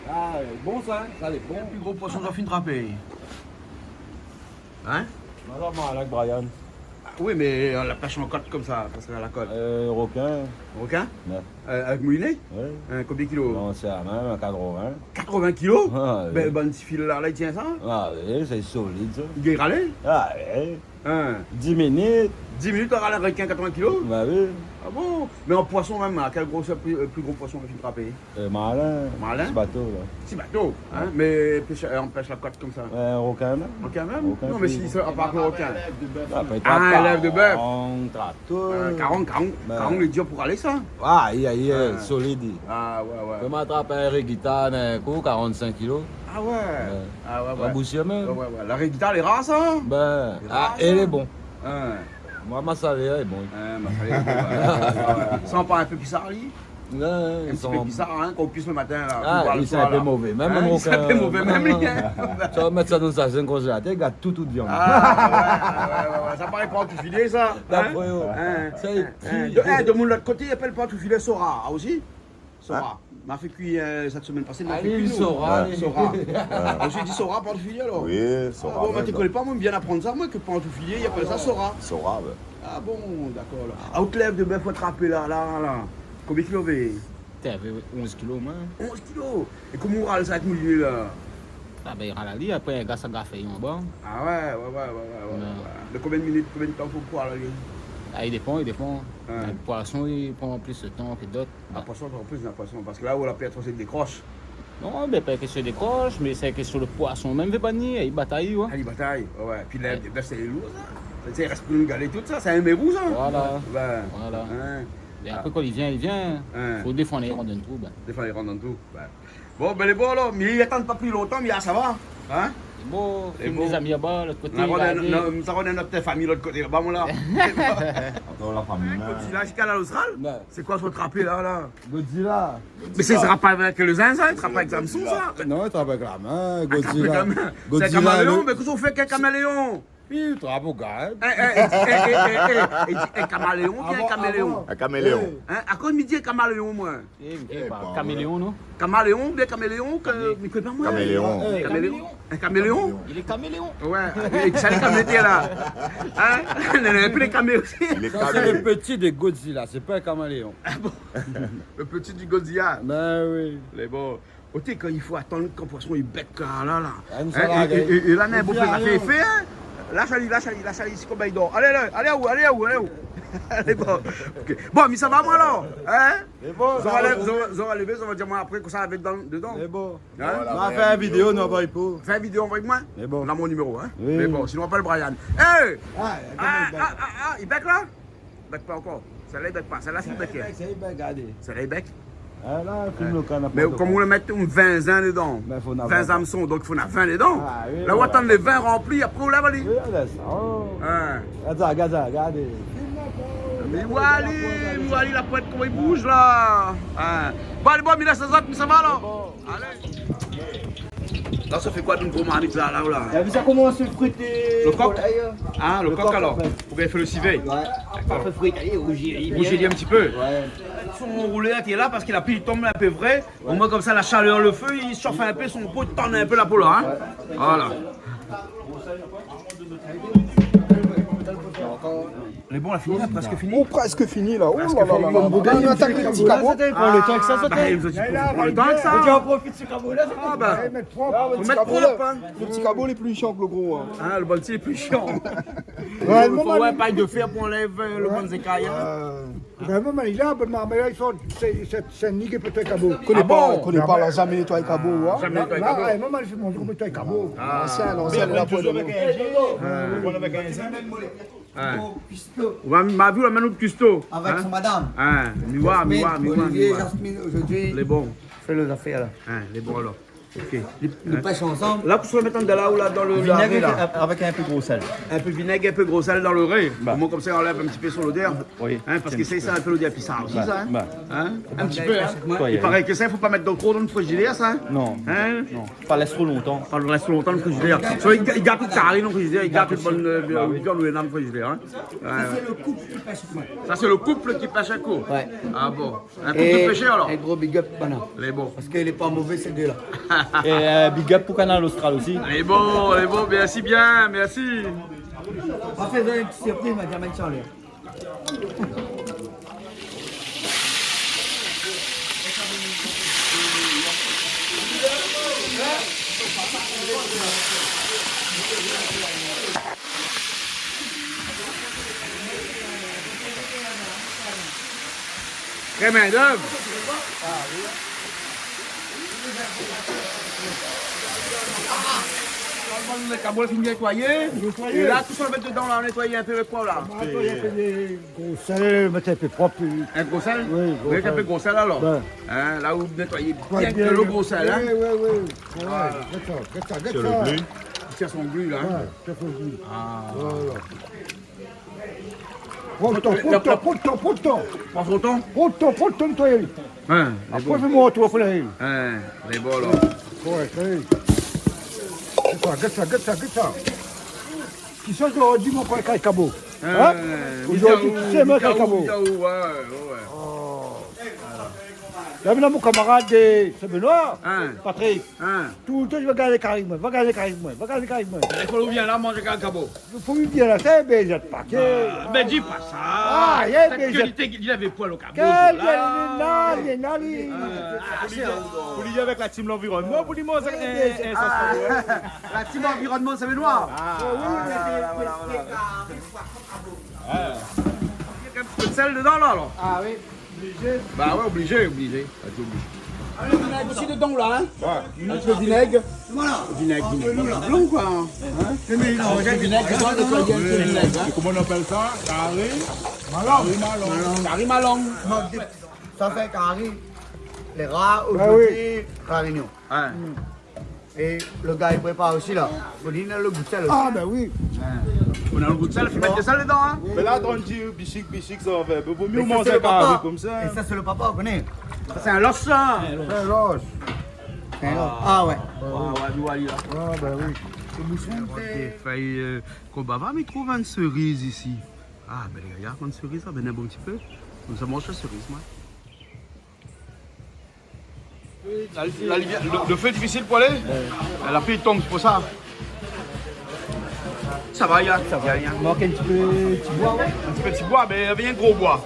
Ah, bon sa, hein ? Sa lé bon. Pli gro poison ou la fine trapé ? Hein ? Alor, moin, avèk Brian. Ah, oui, mé ou la pèsh an kot konmsa, parske la kot. Euh, rokin. Rokin ? Ouais. Euh, avèk mouliné ? Ouais. Hein, konbien kilo ? Non, sé la min, katrovin. Katrovin kilo ? Ah, oui. Bèl bann ti fil la, la, i tien sa ? Ah, oui, sé solid, sa. I gingn ralé ? Ah, oui. Hein ? Dis minit. Dis minit, ou ral in rokin katrovin kilo ? Ba oui. Ah bon ? Mé an poison mèm, a kèl grosèr pli, euh, pli gro poison ou la fine trapé ? Euh, marlin. Marlin ? Ti bato, la. Ti bato, hein ? Ouais. Mé pèsh, euh, an pèsh la kot konmsa. Euh, rokin mèm. Rokin mèm ? Rokin. Non, mé si, sa, a par rokin. Ah, ah, in lèv de bèf. Karang, trato. Euh, karang, karang, karang, lé dir pou ralé sa. Ah, aïe, aïe, aïe, solid. Ah, ouais, ouais. Fé amoin trap in régita, in kou, karant-sink kilo. Ah ouais. Ouais. Ah ouais, ouais. An boushèr mèm. Ouais, ouais, ouais. La régita, lé rar, sa, hein ? Bin, lé rar, ah, sa. Lé bon. Hein. Moin, masalé lé bon. Hein, masalé lé bon, ouais. Ouais, ouais. San pa in pé pi sali ? Ouais, ouais, in ti pé bizar, hein, kan ou pis le matin la, ou boi le soir la. Ah, li lé in pé mové. Mèm, hein, li lé in pé mové, mèm li, hein. Ou sa mèt sa dan in konzélatèr, li gard tout, tout viann. Ah, ouais, ouais, ouais, ouais. Sa i paré pantoufilié sa, hein ? D'apré ou. Hein, hein. Demoun lot koté i apèl pantoufilié sora, ah, osi ? Sora. Hein ? Ma fé kui, euh, sèt semèn pasé, ma fé kui nou. Sora. Ouais. Ah, ou di sora, pantoufilié alor ? Oui, sora. Ah bon, mèm, mi koné pa, moin, mi vien aprann sa, moin, ke pantoufilié i apèl sa sora. Sora, ouais. Ah bon, dakor la. Ah, ou té lèv de bèf, ou trap la, la, la. Konbien kilo ou vé ? Té, avé onz kilo, moin. Onz kilo ? É koman ou ral sa avèk moulié la ? Ah ben, i ral ali, apré, gras a grafèy anba. Ah ouais, ouais, ouais. Non. De konbien de minit, konbien de tan fo pou ral ali ? Ah, i dépan, i dépan. Ouais. Le poison, i pran plis de tan ke dot. Ah, poison, i pran plis de tan, poison. Parske la ou la pèrd, sé dékrosh. Non, ben, pa késtion dékrosh, mé sé késtion le poison mèm, vé pa ni, i batay, ouais. Ah, i batay, ouais, ouais. Pi la, ben, sé lour sa. Sa i rès pou nou galé tout sa, sé in mérou sa. Voilà. Ben, voilà. Hein. É apré, kan li vien, li vien. Hein. Fo défann, i rant dan le trou, ben. Défann, i rant dan le trou, ben. Bon, ben, lé bon alor, mi atann pa pli lontan, mi, ah, sa va, hein ? Lé bon, fine dé zami laba, lot koté. Nou sa rod in, nou sa rod in not fami lot koté laba, moin la. Atann, la fami, hein. Godzilla, ziska la Austral ? Ben. Sé koi sa ou trap la, la ? Godzilla. Mé sé, sa i trap pa avèk le zin sa, i trap pa avèk zamson sa. Non, i trap avèk la min, Godzilla. Sé in kaméléon, mé kosa ou fé avèk in kaméléon ? Pi, trap o gars, hein. Eh, eh, eh, in kaméléon, in kaméléon. Ah bon, ah bon. In kaméléon. Eh. Hein, akoz mi di in kaméléon, moin ? Eh, mi koné pa. Kaméléon, non ? Kaméléon, bien kaméléon, ke, mi koné pa, moin. Kaméléon. Eh. Kaméléon. In kaméléon ? Li lé kaméléon. Ouais, é sa lé kaméléon la. Hein ? Non, non, pi lé kaméléon osi. Sa sé le pti de Godzilla, sé pa in kaméléon. Ah bon ? Le pti di Godzilla. Ben oui. Lé bon. Oté, kan i fo atann, kan poison i bèk, la, la. Ah, nou sa la, é, é la, mé bon, fé, fé, hein. Lash ali, lash ali, lash ali, si konbien i dor. Alé, alé, alé, ou, alé, ou, alé, ou. Alé, bon. Ok. Bon, mi sa va, moin, alor. Hein ? Lé bon, zot va lèv, zot va, zot va lèv, zot va di amoin apré kosa lavé dedan, dedan. Lé bon. Hein ? Voilà, nou va fé in vidéo, nou anvoy pou. Fé in vidéo, anvoy amoin. Lé bon. Ou na mon niméro, hein ? Oui. Lé bon, sinon, apèl Brian. Eh ! Ah, ah, ah, ah, i bèk la ? Bèk pa ankor. Sèt-la i bèk pa. Sèt-la fine bèké. Sèt-la i bèk, sèt-la i bèk. Ah, la, fine lo kan, na pa de problèm. Mé kom ou la mèt vin zin dedan. Ben, fo na vin zamson, donk fo na vin dedan. Ah, oui, voilà. La ou atann le vin ranpli, apré ou lèv ali. Oui, alé, sa. Oh. Hein. Gard sa, gard sa, gard. Mi oi ali, mi oi ali, la poèt, koman i bouz la. Hein. Bon, alé, bon, mi lès azot, mi sa va, alor. Bon. Alé. La, sa fé koi, in gro marmit la, la, la ? La, mi sa komans frit le kok. Volaï, hein. Ah, le kok, alor. Le kok, an fèt. Oubien fé le sivé. Ouais. Dakor. Fé frit, alé, rouzi ali bien. Rouzi ali in ti pé. Ouais. Son roulèr ki lé la, parske la pli i tonm in pé vré. Ouais. Omoin, komsa, la shalèr, le fé, i shof in pé son po, i tann in pé la po la, hein. Ouais. Voilà. Lé bon, la fini, la, prèsk fini. Oh, prèsk fini, la. Oh la la la la. Prèsk fini. Nou atak le pti kabo. Ah, sa, sé pou le tan ke sa, sa, ah, ben, zot i pran le tan ke sa. Ou profit su kabo la, sa. Ah, ben. Ouais, mèt prop. Fo mèt prop, hein. Le pti kabo lé pli shan ke le gro, hein. Ah, le bann ti lé pli shan. Ouais, fo, fo, ouais, pay de fèr pou anlèv, euh, le bann zékay, hein. Euh, ben, moin, mi la, ben, moin, mi la, i fo, sé, sé, sé ni ke pétèt kabo. Ah bon ? Koné pa, koné pa, la zamé nétoy kabo, hein. Zamé nétoy kabo. La, la, moin, mi fé mon, mon nétoy kabo. Ah, sa, non, mé sa, la, toujour avèk in zin. Ah. Ouais. Ou va, ma vi, ou la amenn out kusto. Avèk son madam. Hein, mi oi, mi oi, mi oi, mi oi. Olivier, Jasmine, zordi. Lé bon. Fé lé zafèr la. Hein, lé bon alor. Ok. Nou, nou pès ansanm. La, pou sa mèt andan la ou la, dan le, le vinèg la. Avèk, avèk in pé gro sèl. In pé vinèg, in pé gro sèl dan le ri. Ba. Omoin, komsa, i anlèv in ti pé son lodèr. Oui. Hein, parske sé, sé in pé lodèr bizar osi, sa, hein. Ba. Hein ? In ti pé, hein. Ba. I paré ke sa, i fo pa mèt tro dan le frizidèr, sa, hein. Non. Hein ? Non. Pa lès tro lontan. Pa lès tro lontan dan le frizidèr. Sa, i, i gat tout kari dan le frizidèr, i gat tout bann, euh, viann ou néna dan le frizidèr, hein. Ouais, ouais. Sa, sé le koup ki pès in kou. Sa, sé le koup ki pès in kou. Ouais. Ah bon. In koup de pèshèr, alor. É in gro big up, bana. Lé bon. Parske lé pa mové, sé dé la. É, euh, big up pou Kanal Austral osi. Lé bon, lé bon, mèrsi bien, mèrsi. Ma fé in ti sirpriz, ma di a Mike Charlie. Krèm in dèv. Kabo la fine nétoyé. Nétoyé. É la, tout sa i mèt dedan la, nétoyé in pé avèk koi la ? Nétoyé in pé de gro sèl, mèt in pé prop. In gro sèl ? Oui, gro sèl. Mèt in pé gro sèl alor. Ben. Hein, la ou nétoy bien avèk le gro sèl, hein ? Oui, oui, oui. Voilà. Gèt sa, gèt sa, gèt sa. Sur le glu. I tir son glu la, hein ? Ouais, i tir son glu. Ah. Voilà. Pran out tan, pran out tan, pran out tan, pran out tan. Pran son tan ? Pran out tan, pran out tan, nétoy ali. Hein, lé bon. Apré, fé mon tour pou la. Hein, lé bon, la. Ouais, sa y est. Gèt sa, gèt sa, gèt sa, gèt sa. Kisa zordi mon kari kabo ? Hein ? Zordi, mi sé mon kari kabo. Ouais, ouais. Oh. La vni mon kamarad, euh, Saint-Benoît, Patrick. Hein ? Toultan li vé gingn kari moin, vé gingn kari moin, vé gingn kari moin. Lé kol ou vien la manz kari kabo. Fo li vien la, sa i bézèt pa, ké. Ah, mé di pa sa. Ah, i bézèt. Pétèt ke li té, li lavé poin lo kabo, la. Kèl, li lé la, li lé la, li. Ah, sé pou li, pou li avèk la team lanvironnman, pou li manz in, in, in sos kabo, hein. La team anvironnman, sa vé noir. Ah, oui, oui, oui. Voilà, voilà, voilà. Ah. Néna in ti pé d'sèl dedan, la, alor. Ah oui. Bah ouais, oblizé, oblizé. Oblizé. Alé, nou mèt osi dedan la, hein. Ouais. In ti pé vinèg. Voilà. Vinèg, vinèg. Blan, koi, hein. Hein ? Vinèg, sa, sé vinèg, hein. É koman i apèl sa ? Kari malong. Kari malong. Kari malong. Non, sa sé kari. Lé rar, bah oui, zordi, La Rényon. Ouais. É lo gars i prépar osi la. Fo li néna lo gou d'sèl osi. Ah, ben oui. Hein. Ou néna lo gou d'sèl, fo mèt sèl dedan, hein. Mé la, kan i di bishik, bishik, sa va fé. Vo myé manz kari konmsa. Mé sa, sé lo papa, ou koné. Sa, sé in los, sa. In los. In los. Ah ouais. Ouais, ouais, mi oi ali la. Ah, ben oui. Sé boushon. Fèy, euh, konbava, mi trouv in seriz isi. Ah, ben, lé gayar, in seriz, sa, ben, in bon ti pé. Konmsa, manz la seriz, moin. La, la, lo, lo fé lé difisil pou alé. Ouais. La pli i tonm, sé pou sa. Sa va, Yann ? Sa va. Yann, Yann. Mank in ti pé ti boi, ouais. In ti pé ti boi, mé navé in gro boi.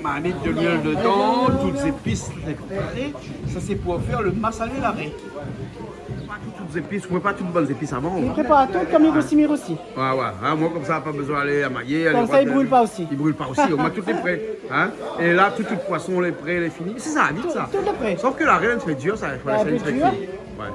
Marmit, de luil dedan, tout zépis préparé. Sa sé pou fé lo masalé laré. Pa tout, tout zépis, ou mèt pa tout bann zépis avan. Li prépar tout konm li rosi, mi rosi. Ouais, ouais. Hein, moin, konmsa, pa bezoin alé amayé, alé. Konmsa, i bril pa osi. I bril pa osi. Omoin, tout lé pré. Hein ? É la, tout, tout poison lé pré, lé fini. Sé sa, vit sa. Tout, tout lé pré. Sof ke la rèl, sé dir sa, fo lès fé kui. Ouais.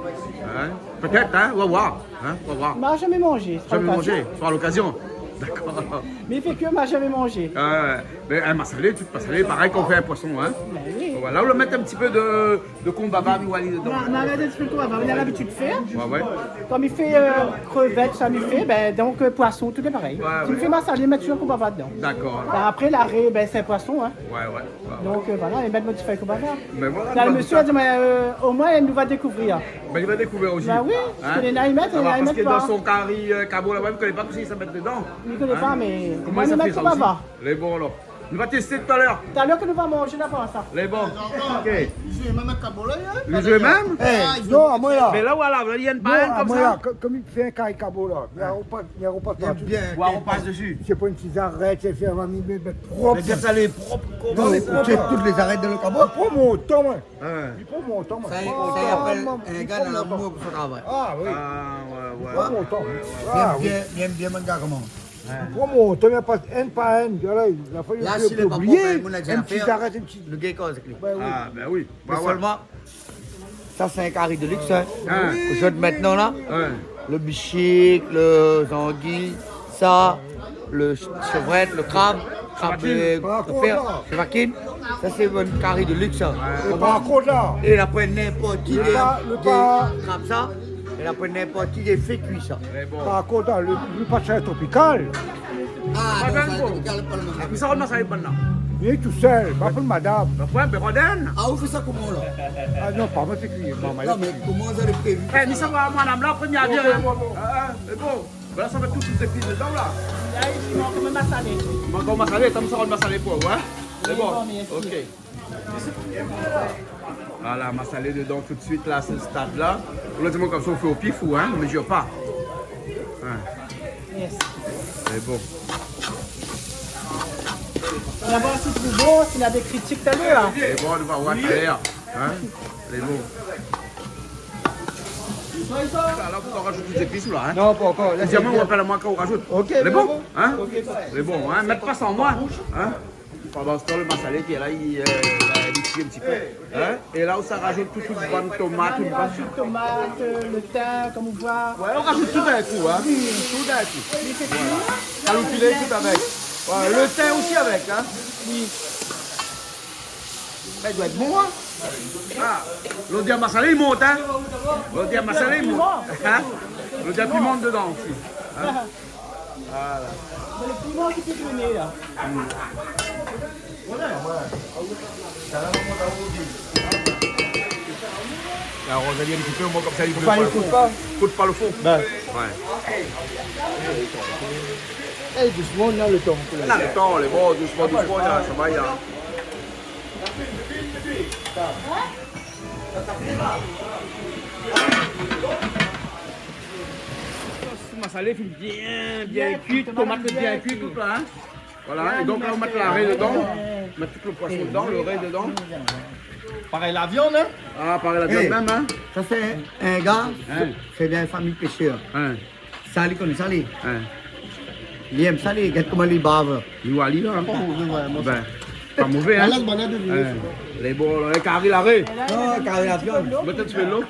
Hein ? Pétèt, hein, ou va voir. Hein ? Ou va voir. Ma zamé manzé, sé pa lokazion. Zamé manzé, sé pa lokazion. Dakor. Mé i fé kui, ma zamé manzé. Ouais, ouais. Mé in masalé, tout masalé, parèy kan ou fé in poison, hein. Ben oui. Voilà, ou mèt in ti pé de de konbava, mi oi ali dedan. Non, non, mé in ti pé konbava, nou na labitid fé. Ouais, ouais. Konm i fé, euh, krevèt, sa mi fé, ben, donk, euh, poison, tout lé parèy. Ouais, ouais. Si mi fé masalé, mi mèt toultan konbava dedan. Dakor. Ben, apré, laré, ben, sé poison, hein. Ouais, ouais, ouais, ouais. Donk, euh, voilà, i mèt mon ti fèy konbava. Mé voilà, la, lo mésyé la di, mé, euh, omoin, nou va dékouvèr. Ben, li va dékouvèr osi. Ben oui, hein ? Parske néna i mèt, néna i mèt pa. Parske dan son kari, euh, kabo laba, mi koné pa kosa i sa mèt dedan. Mi koné pa, mé koman i sa fé sa osi ? Lé bon, alor. Nou va tèsté talèr. Talèr ke nou va manzé la, pa sa. Lé bon. OK. Li zoué mèm avèk kabo la, hein ? Li zoué mèm ? Eh, non, amoin la. Mé la, voilà, la, li yèn pa konmsa. Non, amoin la, ko-, konm i fé in kari kabo la. Mé on pa, mé on pa bien. Ouais, on pas desi. Sé pa in ti zarèt, sé fé, on va mèt prop. Mé sa lé prop, non, lé prop. Tout lé zarèt dan lo kabo. Prop mon tan, moin. Hein. Li pran mon tan, moin. Sa, sa i apèl in gars néna lamour pou son travay. Ah oui. Ah, ouais, ouais. Li pran mon tan. Ouais, ouais. Ah oui. Bien, bien, bien, mon gars, koman ? Li pran mon tan, li pas inn par inn. Voilà, la foi, li la fé oublié in ti zarèt, in ti. Lo gars i koz avèk li. Ben oui. Ah, ben oui. Mé solman, sa sé in kari de luxe, hein. Ah. Zordi, mintnan la, lo bishik, lo zangi, sa, lo sh-, shevrèt, lo krab, krab, euh, fer, shevakin. Sa sé in kari de luxe, sa. Lo parkont la. É la pran ninport ki dé, dé krab sa. É la pran ninport ki dé fé kui sa. Parkont la, lo, lo pastarzèl tropikal. Ah, non, sa, tropikal, pa lo mèm. Mé sa, sa lé bon la. Li lé tousèl, pa pou madam. Lo poin, ben, Roden. Ah, ou fé sa koman la ? Ah non, pa moin, sé kui. Non, mé koman sa lé prévu ? Eh, mi sava, madam la, promié avyon, hein. Ah, ah, lé bon. Voilà, sa va tout, tout zépis dedan la. La, i mank ankor masalé. I mank ankor masalé, atann, sa va masalé pou ou, in ? Sé bon, mèrsi. OK. Voilà, masalé dedan tout suit la, sé stad la. Ou la di amoin konmsa ou fé o pif ou, in, ou mezir pa. In. Yes. Sé bon. Nou va oir si lé bon, si na dé kritik talèr. Sé bon, nou va oir talèr. In ? Lé bon. Sa la, ou la pa razout tout zépis la, in ? Non, pa ankor. La, sé bien. Ou apèl amoin kan ou razout. OK, lé bon, in ? OK, pa de sousi. Lé bon, in ? Mèt pa san moin, in ? Pandan se tan, lo masalé ki lé la, li, euh, li kui in ti pé, in ? É la, ou sa razout tout, tout bann tomat, tout bann... Razout tomat, euh, lo tin, konm ou voi. Ouais, ou razout tout d'in kou, in ? Tout d'in kou. Voilà. Kaloupilé tout avèk. Voilà, lo tin osi avèk, in ? Oui. Mé i doi èt bon, in ? Ah, lodèr masalé i mont, in ? Lodèr masalé i mont. In ? Lodèr piman dedan osi. In ? Voilà. Sé lo piman ki pé done la. La, Rosalie, èl i koup pa, omoin konmsa, li... Fo pa li koup pa. Koup pa lo fon. Bin. Ouais. É, dousman, na lo tan. Na lo tan, lé bon, dousman, dousman, la, sa va, la. Sos masalé fine bien, bien kui, tomat bien kui, tout la, in. Voilà, é donk la, ou mèt la ré dedan. Mèt tout lo poison dedan, lo ré dedan. Parèy la viann, in ? Ah, parèy la viann mèm, in ? Sa sé in, in gars, sé, sé in famiy péshèr. In. Sa li koné sa, li. In. Li èm sa, li. Gard koman li bav. Li oi ali la, in. Oh, oui, ouais, moin, bin, sa pa mové, in. Ala, bann la de... In. Lé bon, la, kari la ré. Non, kari la viann. Mèt in ti pé dolo.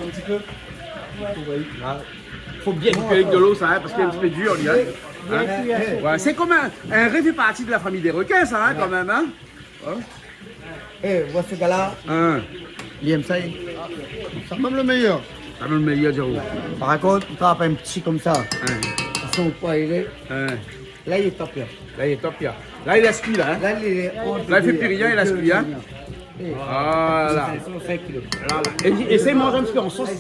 In ti pé. Ouais. Fo bien kui avèk dolo sa, in, parske lé in ti pé dir, li, in. In ? Ouais, sé konm in, in ré i fé parti de la famiy dé rekin sa, in, kan mèm, in. In ? É, voi se gars la. In. Li èm sa, li. Sa mèm lo méyèr. Sa mèm lo méyèr, Jérôme. Par kont, ou trap in ti konmsa. In. Son poi, li lé... In. La, li lé top, la. La, li lé top, la. La, li lès kui, la, in. La, li lé... La, li fé pi rien, li lès kui, in. Voilà. Voilà. É, é sé manz in ti pé an sos.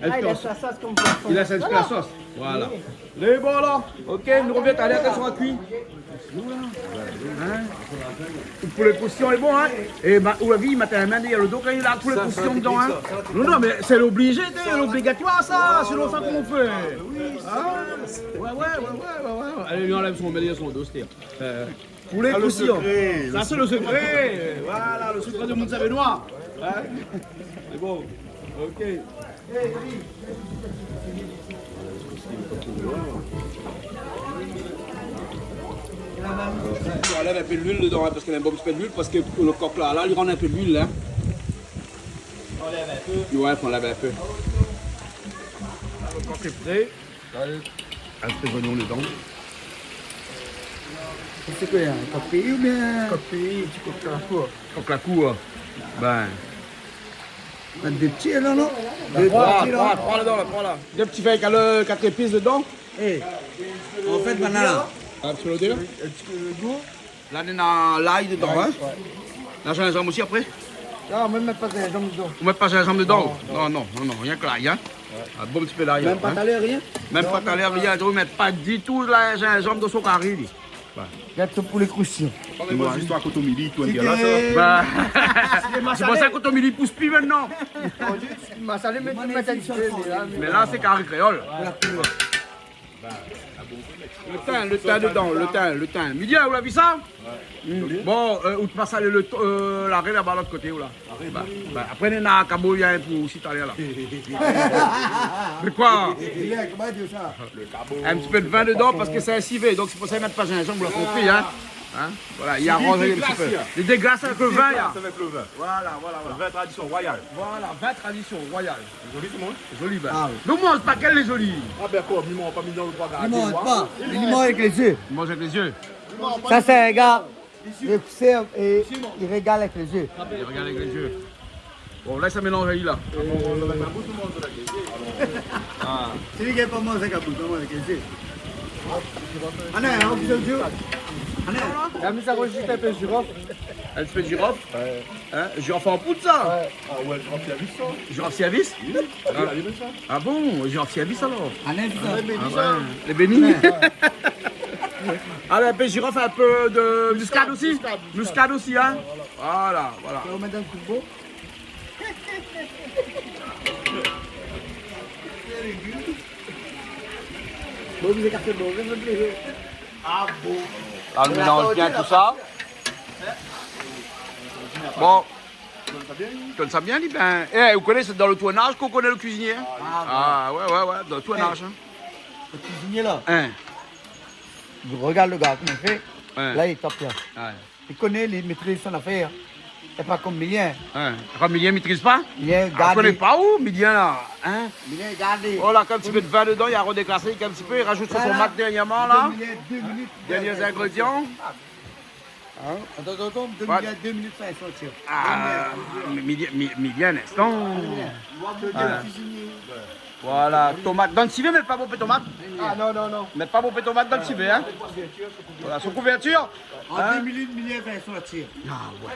Ah, li lès la sos konm poison. Li lès in ti pé la sos. Voilà. Oui. Lé bon la. OK, nou rovien talèr kan sa sra kui. In ? Lo poulé kroustiyan lé bon, in ? É ba, ou la vi, matin, mèm, néna lo do, kan li la poulé kroustiyan dedan, in ? Non, non, mé sé oblizé, sé obligatoir sa, sinon sa, koman ou fé ? In ? Ouais, ouais, ouais. Alé, li anlèv son, mé li anlèv son do, sé, euh, Poulé kroustiyan. Ah, lo sekré. Sa sé lo sekré. Voilà, lo sekré de Mont Saint-Benoît. In ? Sé bon. OK. Ou anlèv in pé luil dedan, in, parske néna in bon ti pé luil, parske lo kok la, la, li rann in pé luil, in. Anlèv in pé. Ouais, fo anlèv in pé. Lo kok lé pré. Alé. In pé zoignon dedan. Sé koi, in kok péi oubien ? Kok péi, ti kok la kour. Kok la kour. Bin. Mèt dé ti, non, non ? Dé, troi, troi, troi la, troi la. Dé ti fèy kalo, kat zépis dedan. É, an fèt, banna la. Ah, sur le délai. In ti pé dolo. La, néna lay dedan, in ? Lay, ouais. Na zinzanm osi apré ? Non, moin, mi mèt pa zinzanm dedan. Ou mèt pa zinzanm dedan ? Non, non, non, non, rienk lay, in ? Ouais. In bon ti pé lay, in ? Mèm pa talèr, rien ? Mèm pa talèr, rien. Ou mèt pa ditou la zinzanm dan son kari, li. Ouais. Gard son poulé kroustiyan. Ou oi zistoir kotomili, tou, in dialas, sa. Bin, sé pou sa kotomili i pous pi mintnan. Masalé, mé, mé la, sé kari kréol. Ouais. Lo tin, lo tin dedan, lo tin, lo tin. Midia, ou la vi sa ? Ouais. Mm. Bon, euh, ou té pas alé lo, euh, la rèl laba lot koté, ou la. Ba, ba, apré, néna kabo, néna pou osi talèr la. Mé koi ? Koman i di sa ? In ti pé de vin dedan, parske sé in sivé, donk sé pou sa i mèt pa zinzanm, ou la konpri, in ? In ? Voilà, i aranz in ti pé. Li déglas avèk lo vin, la. Li déglas avèk lo vin. Voilà, voilà, voilà. Vin tradisyon royal. Voilà, vin tradisyon royal. Zoli, koman ? Zoli, bin. Ah oui. Donk, manz pa kèl lé zoli. Ah bin, koi, mi manz pa, mi dan lo bra gardé, mi manz pa. Mi manz avèk lé zié. Mi manz avèk lé zié. Sa, sé in gars, li obsèrv é li rogard avèk lé zié. Li rogard avèk lé zié. Bon, la, sa mélanz ali la. Ah bon, on va mettre la bouche, on mange avec les yeux. Ah. Sé li ki la pa manz avèk la boush, manz avèk lé zié. Ané, in ti pé zirof. In ti pé zirof ? Wé. In ? Zirof an poud, sa ? Wé. A wé, zirof sèrvis, sa. Zirof sèrvis ? Wi, wi, wi, sa. A bon, zirof sèrvis, alor ? Ané, sa. A wé. Lé béni. Wé. Alé, in pé zirof, in pé de miskad osi. Miskad, miskad. Miskad osi, in. Voilà, voilà. Fé ou mèt dan lo kout bo. Bon, vou ékarté lo bo, vou fé plézir. A bon. La, nou mélanz bien tout sa. Bon. Tourn sa bien, li, bin. É, ou koné, sé dan lo tournaz k'ou koné lo kuizinié, in. A, wé, wé, wé, dan lo tournaz, in. Lo kuizinié, la. In. Rogard lo gar, koman li fé. Wé. La, li lé top, la. Wé. Li koné, li métriz son afèr. Sé pa konm Milien. Wé. Konm Milien i métriz pa ? Milien, a, gard. Ou koné pa ou, Milien, la, in ? Milien, gard. Oh la, kan in ti pé de vin dedan, li la rodéklasé, kan in ti pé, li razout son tomat dèrnièrman, la. Dé minit, dé minit. Dèrnié zingrédian. In ? Atann, atann, atann, dé minit, dé minit, fé sortir. A, mé, mé, mé, mé bien, in instan. Wé. Voilà, tomat. Dan lo sivé, mèt pa bonpé tomat. A, non, non, non. Mèt pa bonpé tomat dan lo sivé, in. Voilà, sou kouvèrtir. An dé minit, Milien fé sortir. A, wé.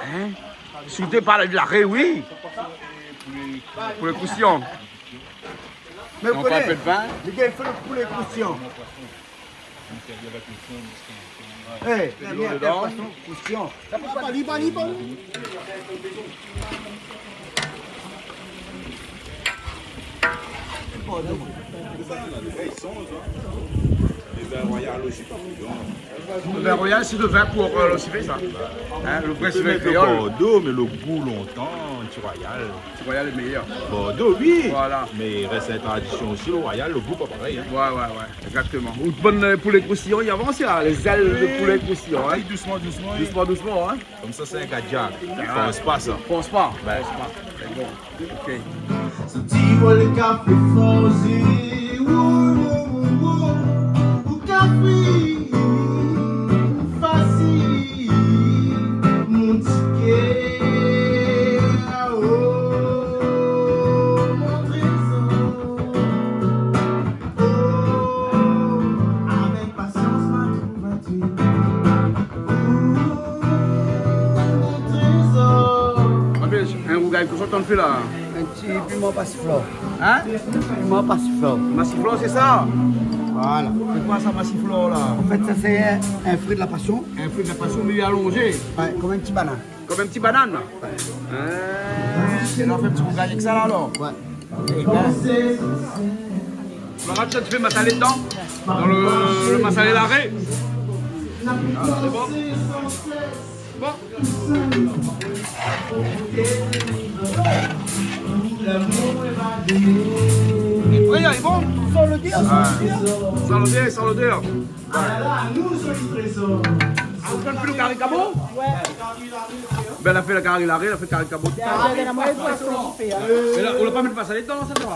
In ? Si ou té parl de laré, wi. Pou lé kroustiyan. Mé ou koné, in pé de vin. Li gingn fé lo poulé kroustiyan. É, li gingn fé poison kroustiyan. Li pa, li pa, li pa. Lo vin royal osi, pa bouyon. Lo vin royal, sé lo vin pou, eu, lo sivé, sa. In, lo vré sivé kréol. Bordo, mé lo gou lontan, ti royal. Ti royal lé méyèr. Bordo, wi. Voilà. Mé rès la tradision osi, lo royal, lo gou pa parèy, in. Wé, wé, wé, égzaktoman. Out bann, eu, poulé kroustiyan, i avans, la, lé zèl de poulé kroustiyan, in. Wi, dousman, dousman, wi. Dousman, dousman, in. Konmsa, sé in gadiak. A. Fors pa, sa. Fors pa. Bin. Fors pa. Sé bon. OK. Santi ou lé kafé fors, ou, ou, ou, ou, ou kafé fasil, mon ti kèr, oh, mon trézor. Oh, avèk pasians, ma trouv aou. Ou, mon trézor. Anplis, in rougay, kosa ou tann fé la ? In ti piman pasiflor. In ? Piman pasiflor. Masiflor, sé sa ? Voilà. Sé koi sa, masiflor la ? An fèt, sa sé in, in fri de la pasion. In fri de la pasion, mé li lé alonzé. Wé, konm in ti banane. Konm in ti banane la. Wé. A, sé la, fé in ti rougay avèk sa la, alor. Wé. É bin, ou va razout in ti pé masalé dedan. Dan lo, lo masalé laré. A, sé bon. Bon. Lé pré, lé bon. San lodèr, san lodèr. A, san lodèr, san lodèr. A, ou tann pi lo kari kabo ? Wé. Bin, la fé lo kari laré, la fé kari kabo. Bin, la, moin, poison, fé, in. Mé la, ou la pa mèt masalé dedan, sa, ou ?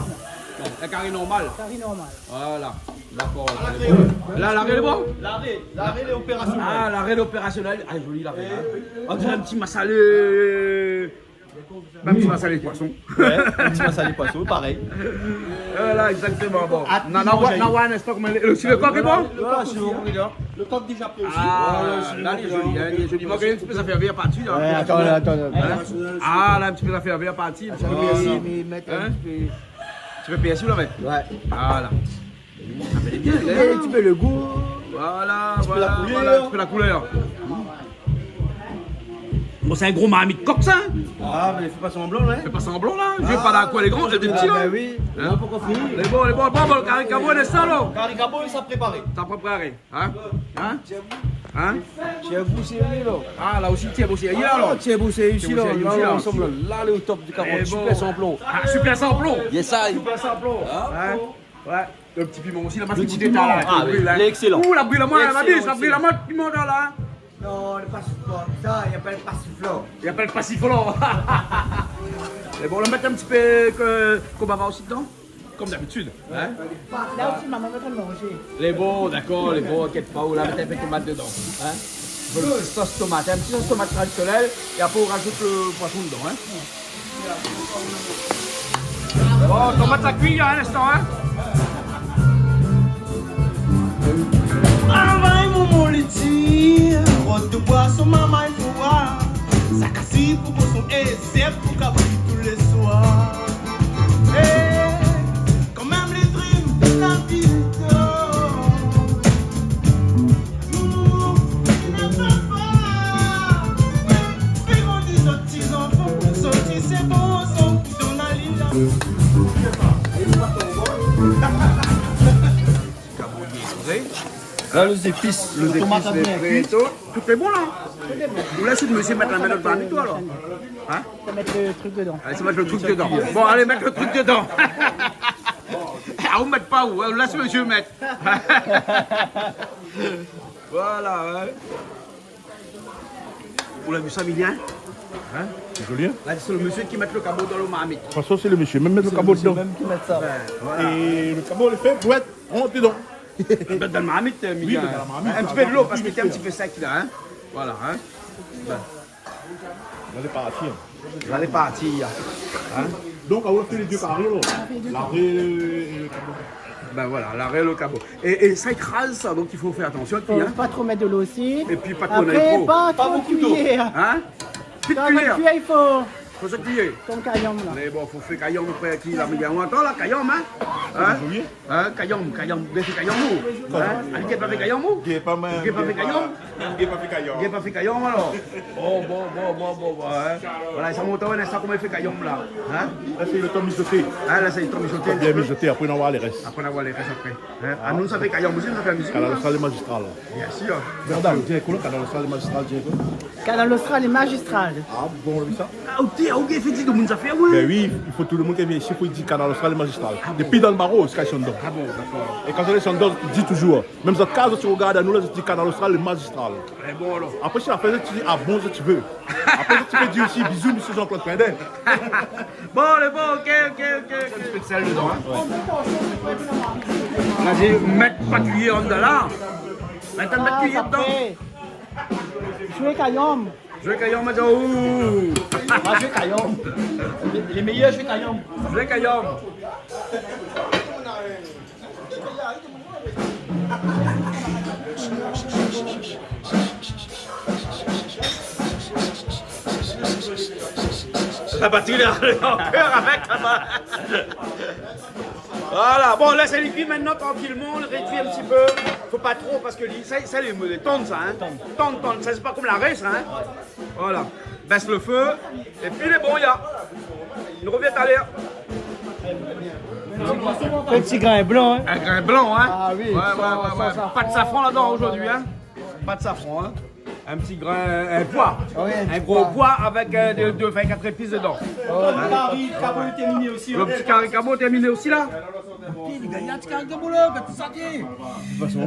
Non, in kari normal. Kari normal. Voilà. Dakor, lé bon. La, laré lé bon ? Laré, laré lé opérasionèl. A, laré lé opérasionèl. A, zoli laré, in. On diré in ti masalé. In ti masalé poison. Wé, in ti masalé poison, parèy. Voilà, égzaktoman. Bon. Nana, nana, in instan, koman lé, lo, si lo kok lé bon ? Lo kok, lo kok déza pré osi. A, la, lé zoli, in, lé zoli. Bon, in ti pé zafèr vèr parti la. Wé, atann, atann, atann. In ? A, la, in ti pé zafèr vèr parti, in ti pé pèrsi. Mé, mé mèt in ti pé. In ti pé pèrsi, la, mé. Wé. Voilà. Sa fé bien, in ? In ti pé lo gou. Voilà, voilà, in ti pé la koulèr. Bon, sé in gro marmit kok, sa, in ? A, mé fé pa sanblan, in. Fé pa sanblan, la. Zoué pa dan la kour lé gran, lé pti, la. A, bin wi. In ? Lé bon, lé bon, lé bon, lo kari kabo, lé sa, la. Kari kabo, sa préparé. Sa préparé. In ? In ? Tièbo, sé li, la. A, la osi, tièbo, sé li, alor. A, tièbo, sé isi, la. Tièbo, sé isi, la. Ansanm, la, lé o top di kabo. Lé bon. Super sanblan. A, super sanblan. Yes, I. Super sanblan. In ? Wé. Lo ti piman osi, la, ma fine gouté talèr. A, wi, lé ékselan. Ou, la bril amoin, la, ma bis, la bril amoin, piman la. Non, lé pa siflor. Sa i apèl pa siflor. I apèl pa siflor. É bon, la mèt in ti pé ke, konbava osi dedan, konm dabitid, in. La osi, momon, nou va manzé. Lé bon, dakor, lé bon, inkièt pa, ou la mèt in pé tomat dedan, in. Sos tomat, in ti sos tomat tradisionèl, é apré ou razout lo poison dedan, in. Bon, tomat la kui, in, in instan, in. Kabo lé pré. La, lé zépis, lé zépis lé pré é tout. Tout lé bon la. Ou lès lo mésyé mèt la min dann marmit, toi, alor. Hein ? Fo mèt lo trik dedan. Alé, sa mèt lo trik dedan. Bon, alé, mèt lo trik dedan. Ah, ou mèt pa ou, hein, ou lès lo mésyé mèt. Voilà, ouais. Ou la vi sa, Emilien ? Hein ? Sé zoli, hein ? La, sé lo mésyé ki mèt lo kabo dann lo marmit. Franchement, sé lo mésyé mèm mèt lo kabo dedan. Sé lo mésyé mèm ki mèt sa. Ben, voilà. É lo kabo lé fé pou èt rant dedan. Mèt dann marmit, Emilien. Oui, mèt dann marmit. In ti pé dolo, parské lété in ti pé sèk la, hein. Voilà, hein. Ben. La lé parti, hein. La lé parti, hein. Donk, aou la fé lé dé karé, la. Laré é lo kabo. Ben voilà, laré é lo kabo. É, é sa i kraz sa, donk i fo fé atansion, épi, hein. Fo pa tro mèt dolo osi. Épi pa tro mèt tro. Apré, pa tro kuiyèr. Hein ? Pit kuiyèr. Kan i fo... Fo sa kuiyèr. Konm kayanm la. Mé bon, fo fé kayanm apré ki la, mé bien, ou antann la, kayanm, hein ? Hein ? Hein, kayanm, kayanm, ou gingn fé kayanm ou ? Hein ? Alé, gingn pa fé kayanm ou ? Gingn pa, mé... Gingn pa fé kayanm ? Gingn pa fé kayanm. Gingn pa fé kayanm, alor. Bon, bon, bon, hein. Voilà, sa mont, ouais, sa koman i fé kayanm la. Hein ? La, sé lo tan mijoté. Ah, la, sé lo tan mijoté. Bien mijoté, apré, nou va oir lo rès. Apré, nou va oir lo rès apré. Hein ? Ah, nou, sa fé kayanm osi, nou sa fé la mizik, Kanal Austral lé mazistral. Bien sûr. Mèrda, ou di koué, Kanal Austral lé mazistral, ou di koué ? Kanal Austral lé mazistral. Ah bon, oui, sa ? Ah, OK, OK, fé di tout demoun sa fé, ouais. Ben oui, i fo tout demoun ki vien isi, fo i di Kanal Austral lé mazistral. Ah bon ? Dopi dann baro ziska i shann dedan. Ah bon, dakor. É kan i shann dedan, i di touzour, mèm zot kaz, zot i rogard anou la, zot i di Kanal Austral lé mazistral. Lé bon, alor. Apré, si la fin, zot i di, ah bon, zot i vé. Apré, zot i pé di osi, bizou, mésyé Jean-Claude Coindin. Bon, lé bon, OK, OK, OK, OK. In ti pé d'sèl dedan, hein. Ouais. La, sé mèt pa kuiyèr andan la. Mèt pa kuiyèr dedan. Zoué kayanm. Zoué kayanm, ma di aou. Ah, zoué kayanm. Lé, lé méyèr zoué kayanm. Zoué kayanm. La batri la, lé an kèr avèk la ba. Voilà, bon, lès ali kui mintnan trankilman, rédui in ti pé. Fo pa tro, parské li, sa, sa lé, lé tann sa, hein. Tann. Tann, tann, sa sé pa konm laré sa, hein. Voilà. Bès lo fé, épi lé bon, ya. Nou rovien talèr. In ti grin blan, hein. In grin blan, hein. Ah oui, ouais, san, ouais, ouais, san safran. Pa d'safran ladan zordi, hein. Pa d'safran, hein. In ti grin, in poi. Oui, in ti poi. In gro poi avèk, euh, dé, dé vin-kat zépis dedan. Oh, lo kari kabo lé tèrminé osi, hein. Lo ti kari kabo lé tèrminé osi la. Pi, lo gayar, ti kari kabo la, gèt sa ki.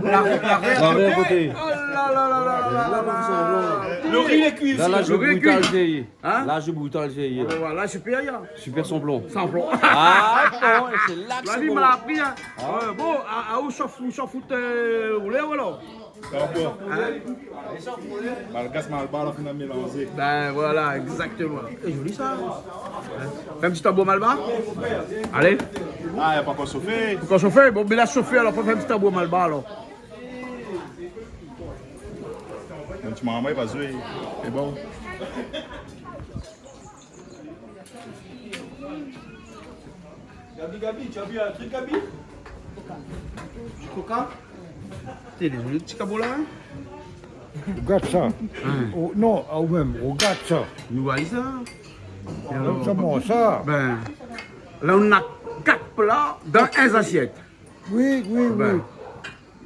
Laré, laré, laré a koté. Oh la la la. Lo ri lé kui osi. La, la, lo ri lé kui. Hein ? Laj brital, sé... Ah, ben voilà, laj supérièr. Super sanflon. Sanflon. Ah bon, sé la ke... La sé li bon. Ma la apri, hein. Ah. Ouais, bon, a, a, ou shof, ou shof, euh, ou lé, voilà. Dakor. Hein ? Malgash, malbar, la fine mélanzé. Ben voilà, exactement. Lé zoli sa. Hein ? Fé in ti tanbour malbar. Alé. Ah, la pankor shofé. Pankor shofé. Bon, mé la shofé, alor, fé in ti tanbour malbar, alor. Mon ti momon i va zoué. Sé bon. Gabi, Gabi, tu as bu un truc, Gabi ? Du coca ? Té, lé zoli ti kabo la, hein ? Rogard sa. Hein. Oh, non, ah, ou mèm, rogard sa. Nou voi sa. Alor, sa, bon, sa. Ben, la, nou na kat pla dan in zasièt. Oui, oui, oui. Ben.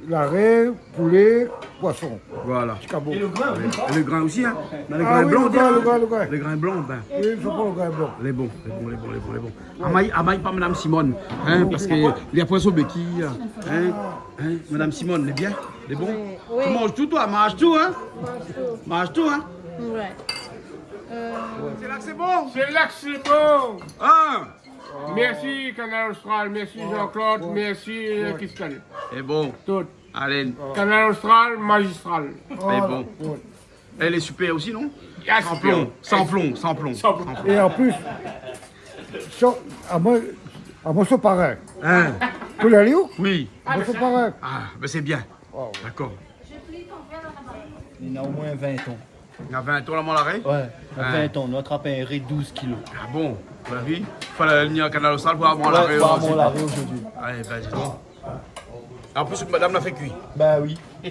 Laré, poulé, poison. Voilà. Ti kabo. É lo grin. É lo grin osi, hein. Mé lo grin blan, lo grin, lo grin, lo grin. Lo grin blan, ben. Oui, sé pa lo grin blan. Lé bon, lé bon, lé bon, lé bon, lé bon. Amay, amay pa Madame Simone, hein, parské li la pran son békiy, hein, hein, Madame Simone, lé bien, lé bon. Oui, oui. Tu manges tout, toi, mange tout, hein. Mange tout. Mange tout, hein. Ouais. Euh. Sé la ke sé bon. Sé la ke sé bon. Hein. Mèrsi Kanal Austral, mèrsi Jean-Claude, mèrsi, euh, Christelle. Sé bon. Tout. Alé. Kanal Austral, mazistral. Sé bon. Lé super osi, non ? Ah, super. Sanflon, sanflon, sanflon. Sanflon. É an plis, son, amoin, amoin son parin. Hein ? Pou la li ou ? Oui. Amoin son parin. Ah, ben sé bien. Dakor. Li na omoin vin an. Na vin an, la, mon laré ? Ouais, na vin an. Nou la trap in ré douz kilo. Ah bon ? Ou la vi ? Falé vni a Kanal Austral pou avoir mon laré zordi. Ouais, pou avoir mon laré zordi. Alé, ben, di don. An plis, madam la fé kui. Ben oui. Tout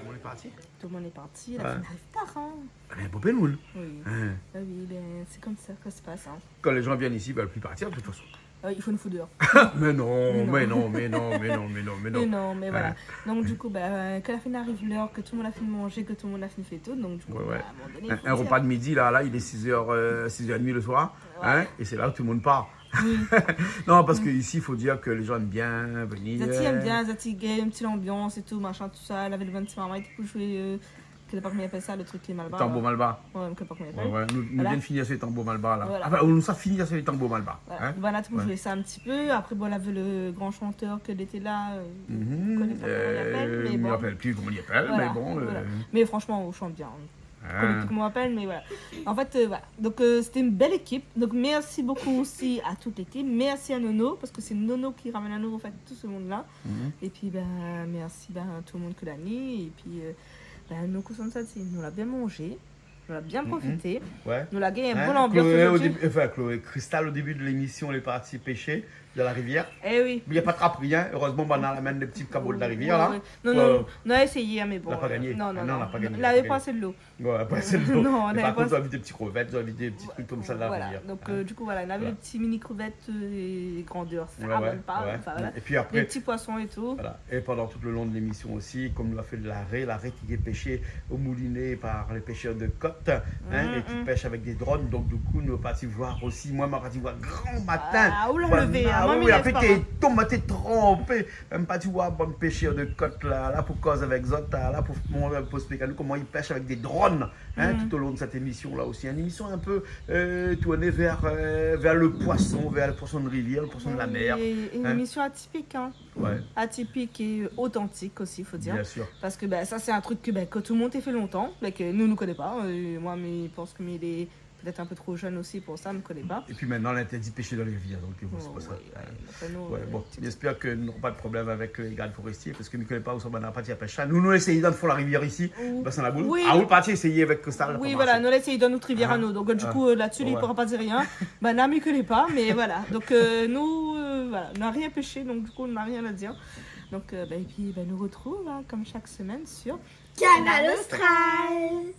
le monde est parti ? Tout le monde est parti, la fin arrive tard, hein. Ah, ben, pou pé nou, hein. Oui. Hein. Ben oui, ben, c'est comme ça que ça se passe, hein. Quand les gens viennent ici, ils veulent plus partir, de toute façon. Euh, il faut une foudeur. Mais non, mais non, mais non, mais non, mais non, mais non. Mais non, mais voilà. Donc, du coup, bah, euh, kan la fine ariv lèr, ke tout le monde la fine manzé, ke tout le monde la fine fé tout, donc, du coup, bah, à un moment donné, il faut dire. Un repas de midi, là, là, il est six heures, euh, six heures et demie le soir, hein, et c'est là où tout le monde part. Oui. Non, parce que ici, il faut dire que les gens aiment bien venir. Zot i èm bien, zot i gingn in ti lanbians é tout, machin, tout sa. Lavé le bann ti marmay pou zoué, euh, Ke lé pa koman i apèl sa, le truk lé malbar la. Tanbour malbar. Ouais, ke lé pa koman i apèl. Ouais, ouais. Nou, nou vien de finir su le tanbour malbar, la. Voilà. Anfin, nou sa fini su le tanbour malbar, hein. Voilà. Banna la pou zoué sa in ti pé. Apré, bon, lavé le gran shantèr ke lété la, euh, mi koné pa koman i apèl, mé bon. Mi rapèl pi koman i apèl, mé bon, euh. Voilà. Mé franshman, i shant bien. Mi koné pi koman i apèl, mé voilà. An fèt, euh, voilà. Donk, euh, sété in bèl ékip. Donk, mèrsi bokou osi a tout lékip. Mèrsi a Nono, parske sé Nono ki ramèn anou, an fèt, tout se moun-la. É pi, bin, mèrsi, bin, tout le moun ke la ni. É pi, euh, Bin, nou kosa sa, sé, nou la bien manzé, nou la bien profité, nou la gingn in bon lanbians zordi. Hein, Chloé, au début, enfin, Chloé, Cristal, au début de l'émission, elle est partie pêcher dans la rivière. Eh oui. Mé li la pa trap rien. Heureusement, banna la amenn le ti kabo de la rivière, la. Ouais, ouais. Non, non, nou la éséyé, hein, mé bon, euh, non, non, nou la pa gingné. Lavé pa asé dolo. Ouais, pa asé dolo. Non, mé par kont, zot la vi dé ti krevèt, zot la vi dé ti truk konmsa dan la rivière. Voilà. Donk, euh, du coup, voilà, nou lavé le ti mini krevèt, euh, grandèr, sa, ouais, ouais, ouais. Anfin, voilà. É pi apré, dé ti poison é tout. Voilà. Et pendant tout le long de l'émission aussi, konm nou la fé l'aré, l'aré ki lé pêché au moulinet par les pêcheurs de côte, hein, et qui pêchent avec des drones. Donc, du coup, nou la parti voir aussi, moin, ma parti voir gran matin. Ah, ou la lévé, hein, oui, apré, té tonm, té tranpé. Mèm pa, ti voi, bann pêcheurs de côte la, la pou koz avèk zot, la, la pou, pou ésplik anou koman i pèsh avèk dé drone, hein, tout au long de cette émission-là aussi. Une émission un peu, euh, tournée vers, euh, vers le poisson, vers le poisson de rivière, le poisson de la mer, hein. Oui, une émission atypique, hein. Ouais. Atypique et authentique aussi, faut dire. Bien sûr. Parce que, ben, ça, c'est un truc que, ben, que tout le monde a fait longtemps, mais que nous, nous connaît pas. Euh, moi, mais je pense que, mais les Peut-être un peu trop jeune aussi pour ça, mi koné pa. Et puis maintenant, l'interdit de pêcher dans les rivières, donc, euh, c'est pour ça. Ouais, ouais. Ouais, bon, j'espère que nou nora pa de problèm avèk, euh, les gardes forestiers, parske mi koné pa ousa banna la parti pèsh sa. Nou, nou la éséyé dan le fon la rivière isi, Bassin la Boule. Oui. Ah, ou la parti éséyé avèk Cristal, la pa marshé. Oui, voilà, nou la éséyé dan nout rivière anou. Donc, euh, du coup, euh, là-dessus, li pora pa dir rien. Banna, mi koné pa, mais voilà. Donc, euh, nou, euh, voilà, nou la rien pêché, donc, du coup, nou na rien à dire. Donc, euh, ben, et puis, ben, nou retrouve, hein, comme chaque semaine sur Kanal Austral.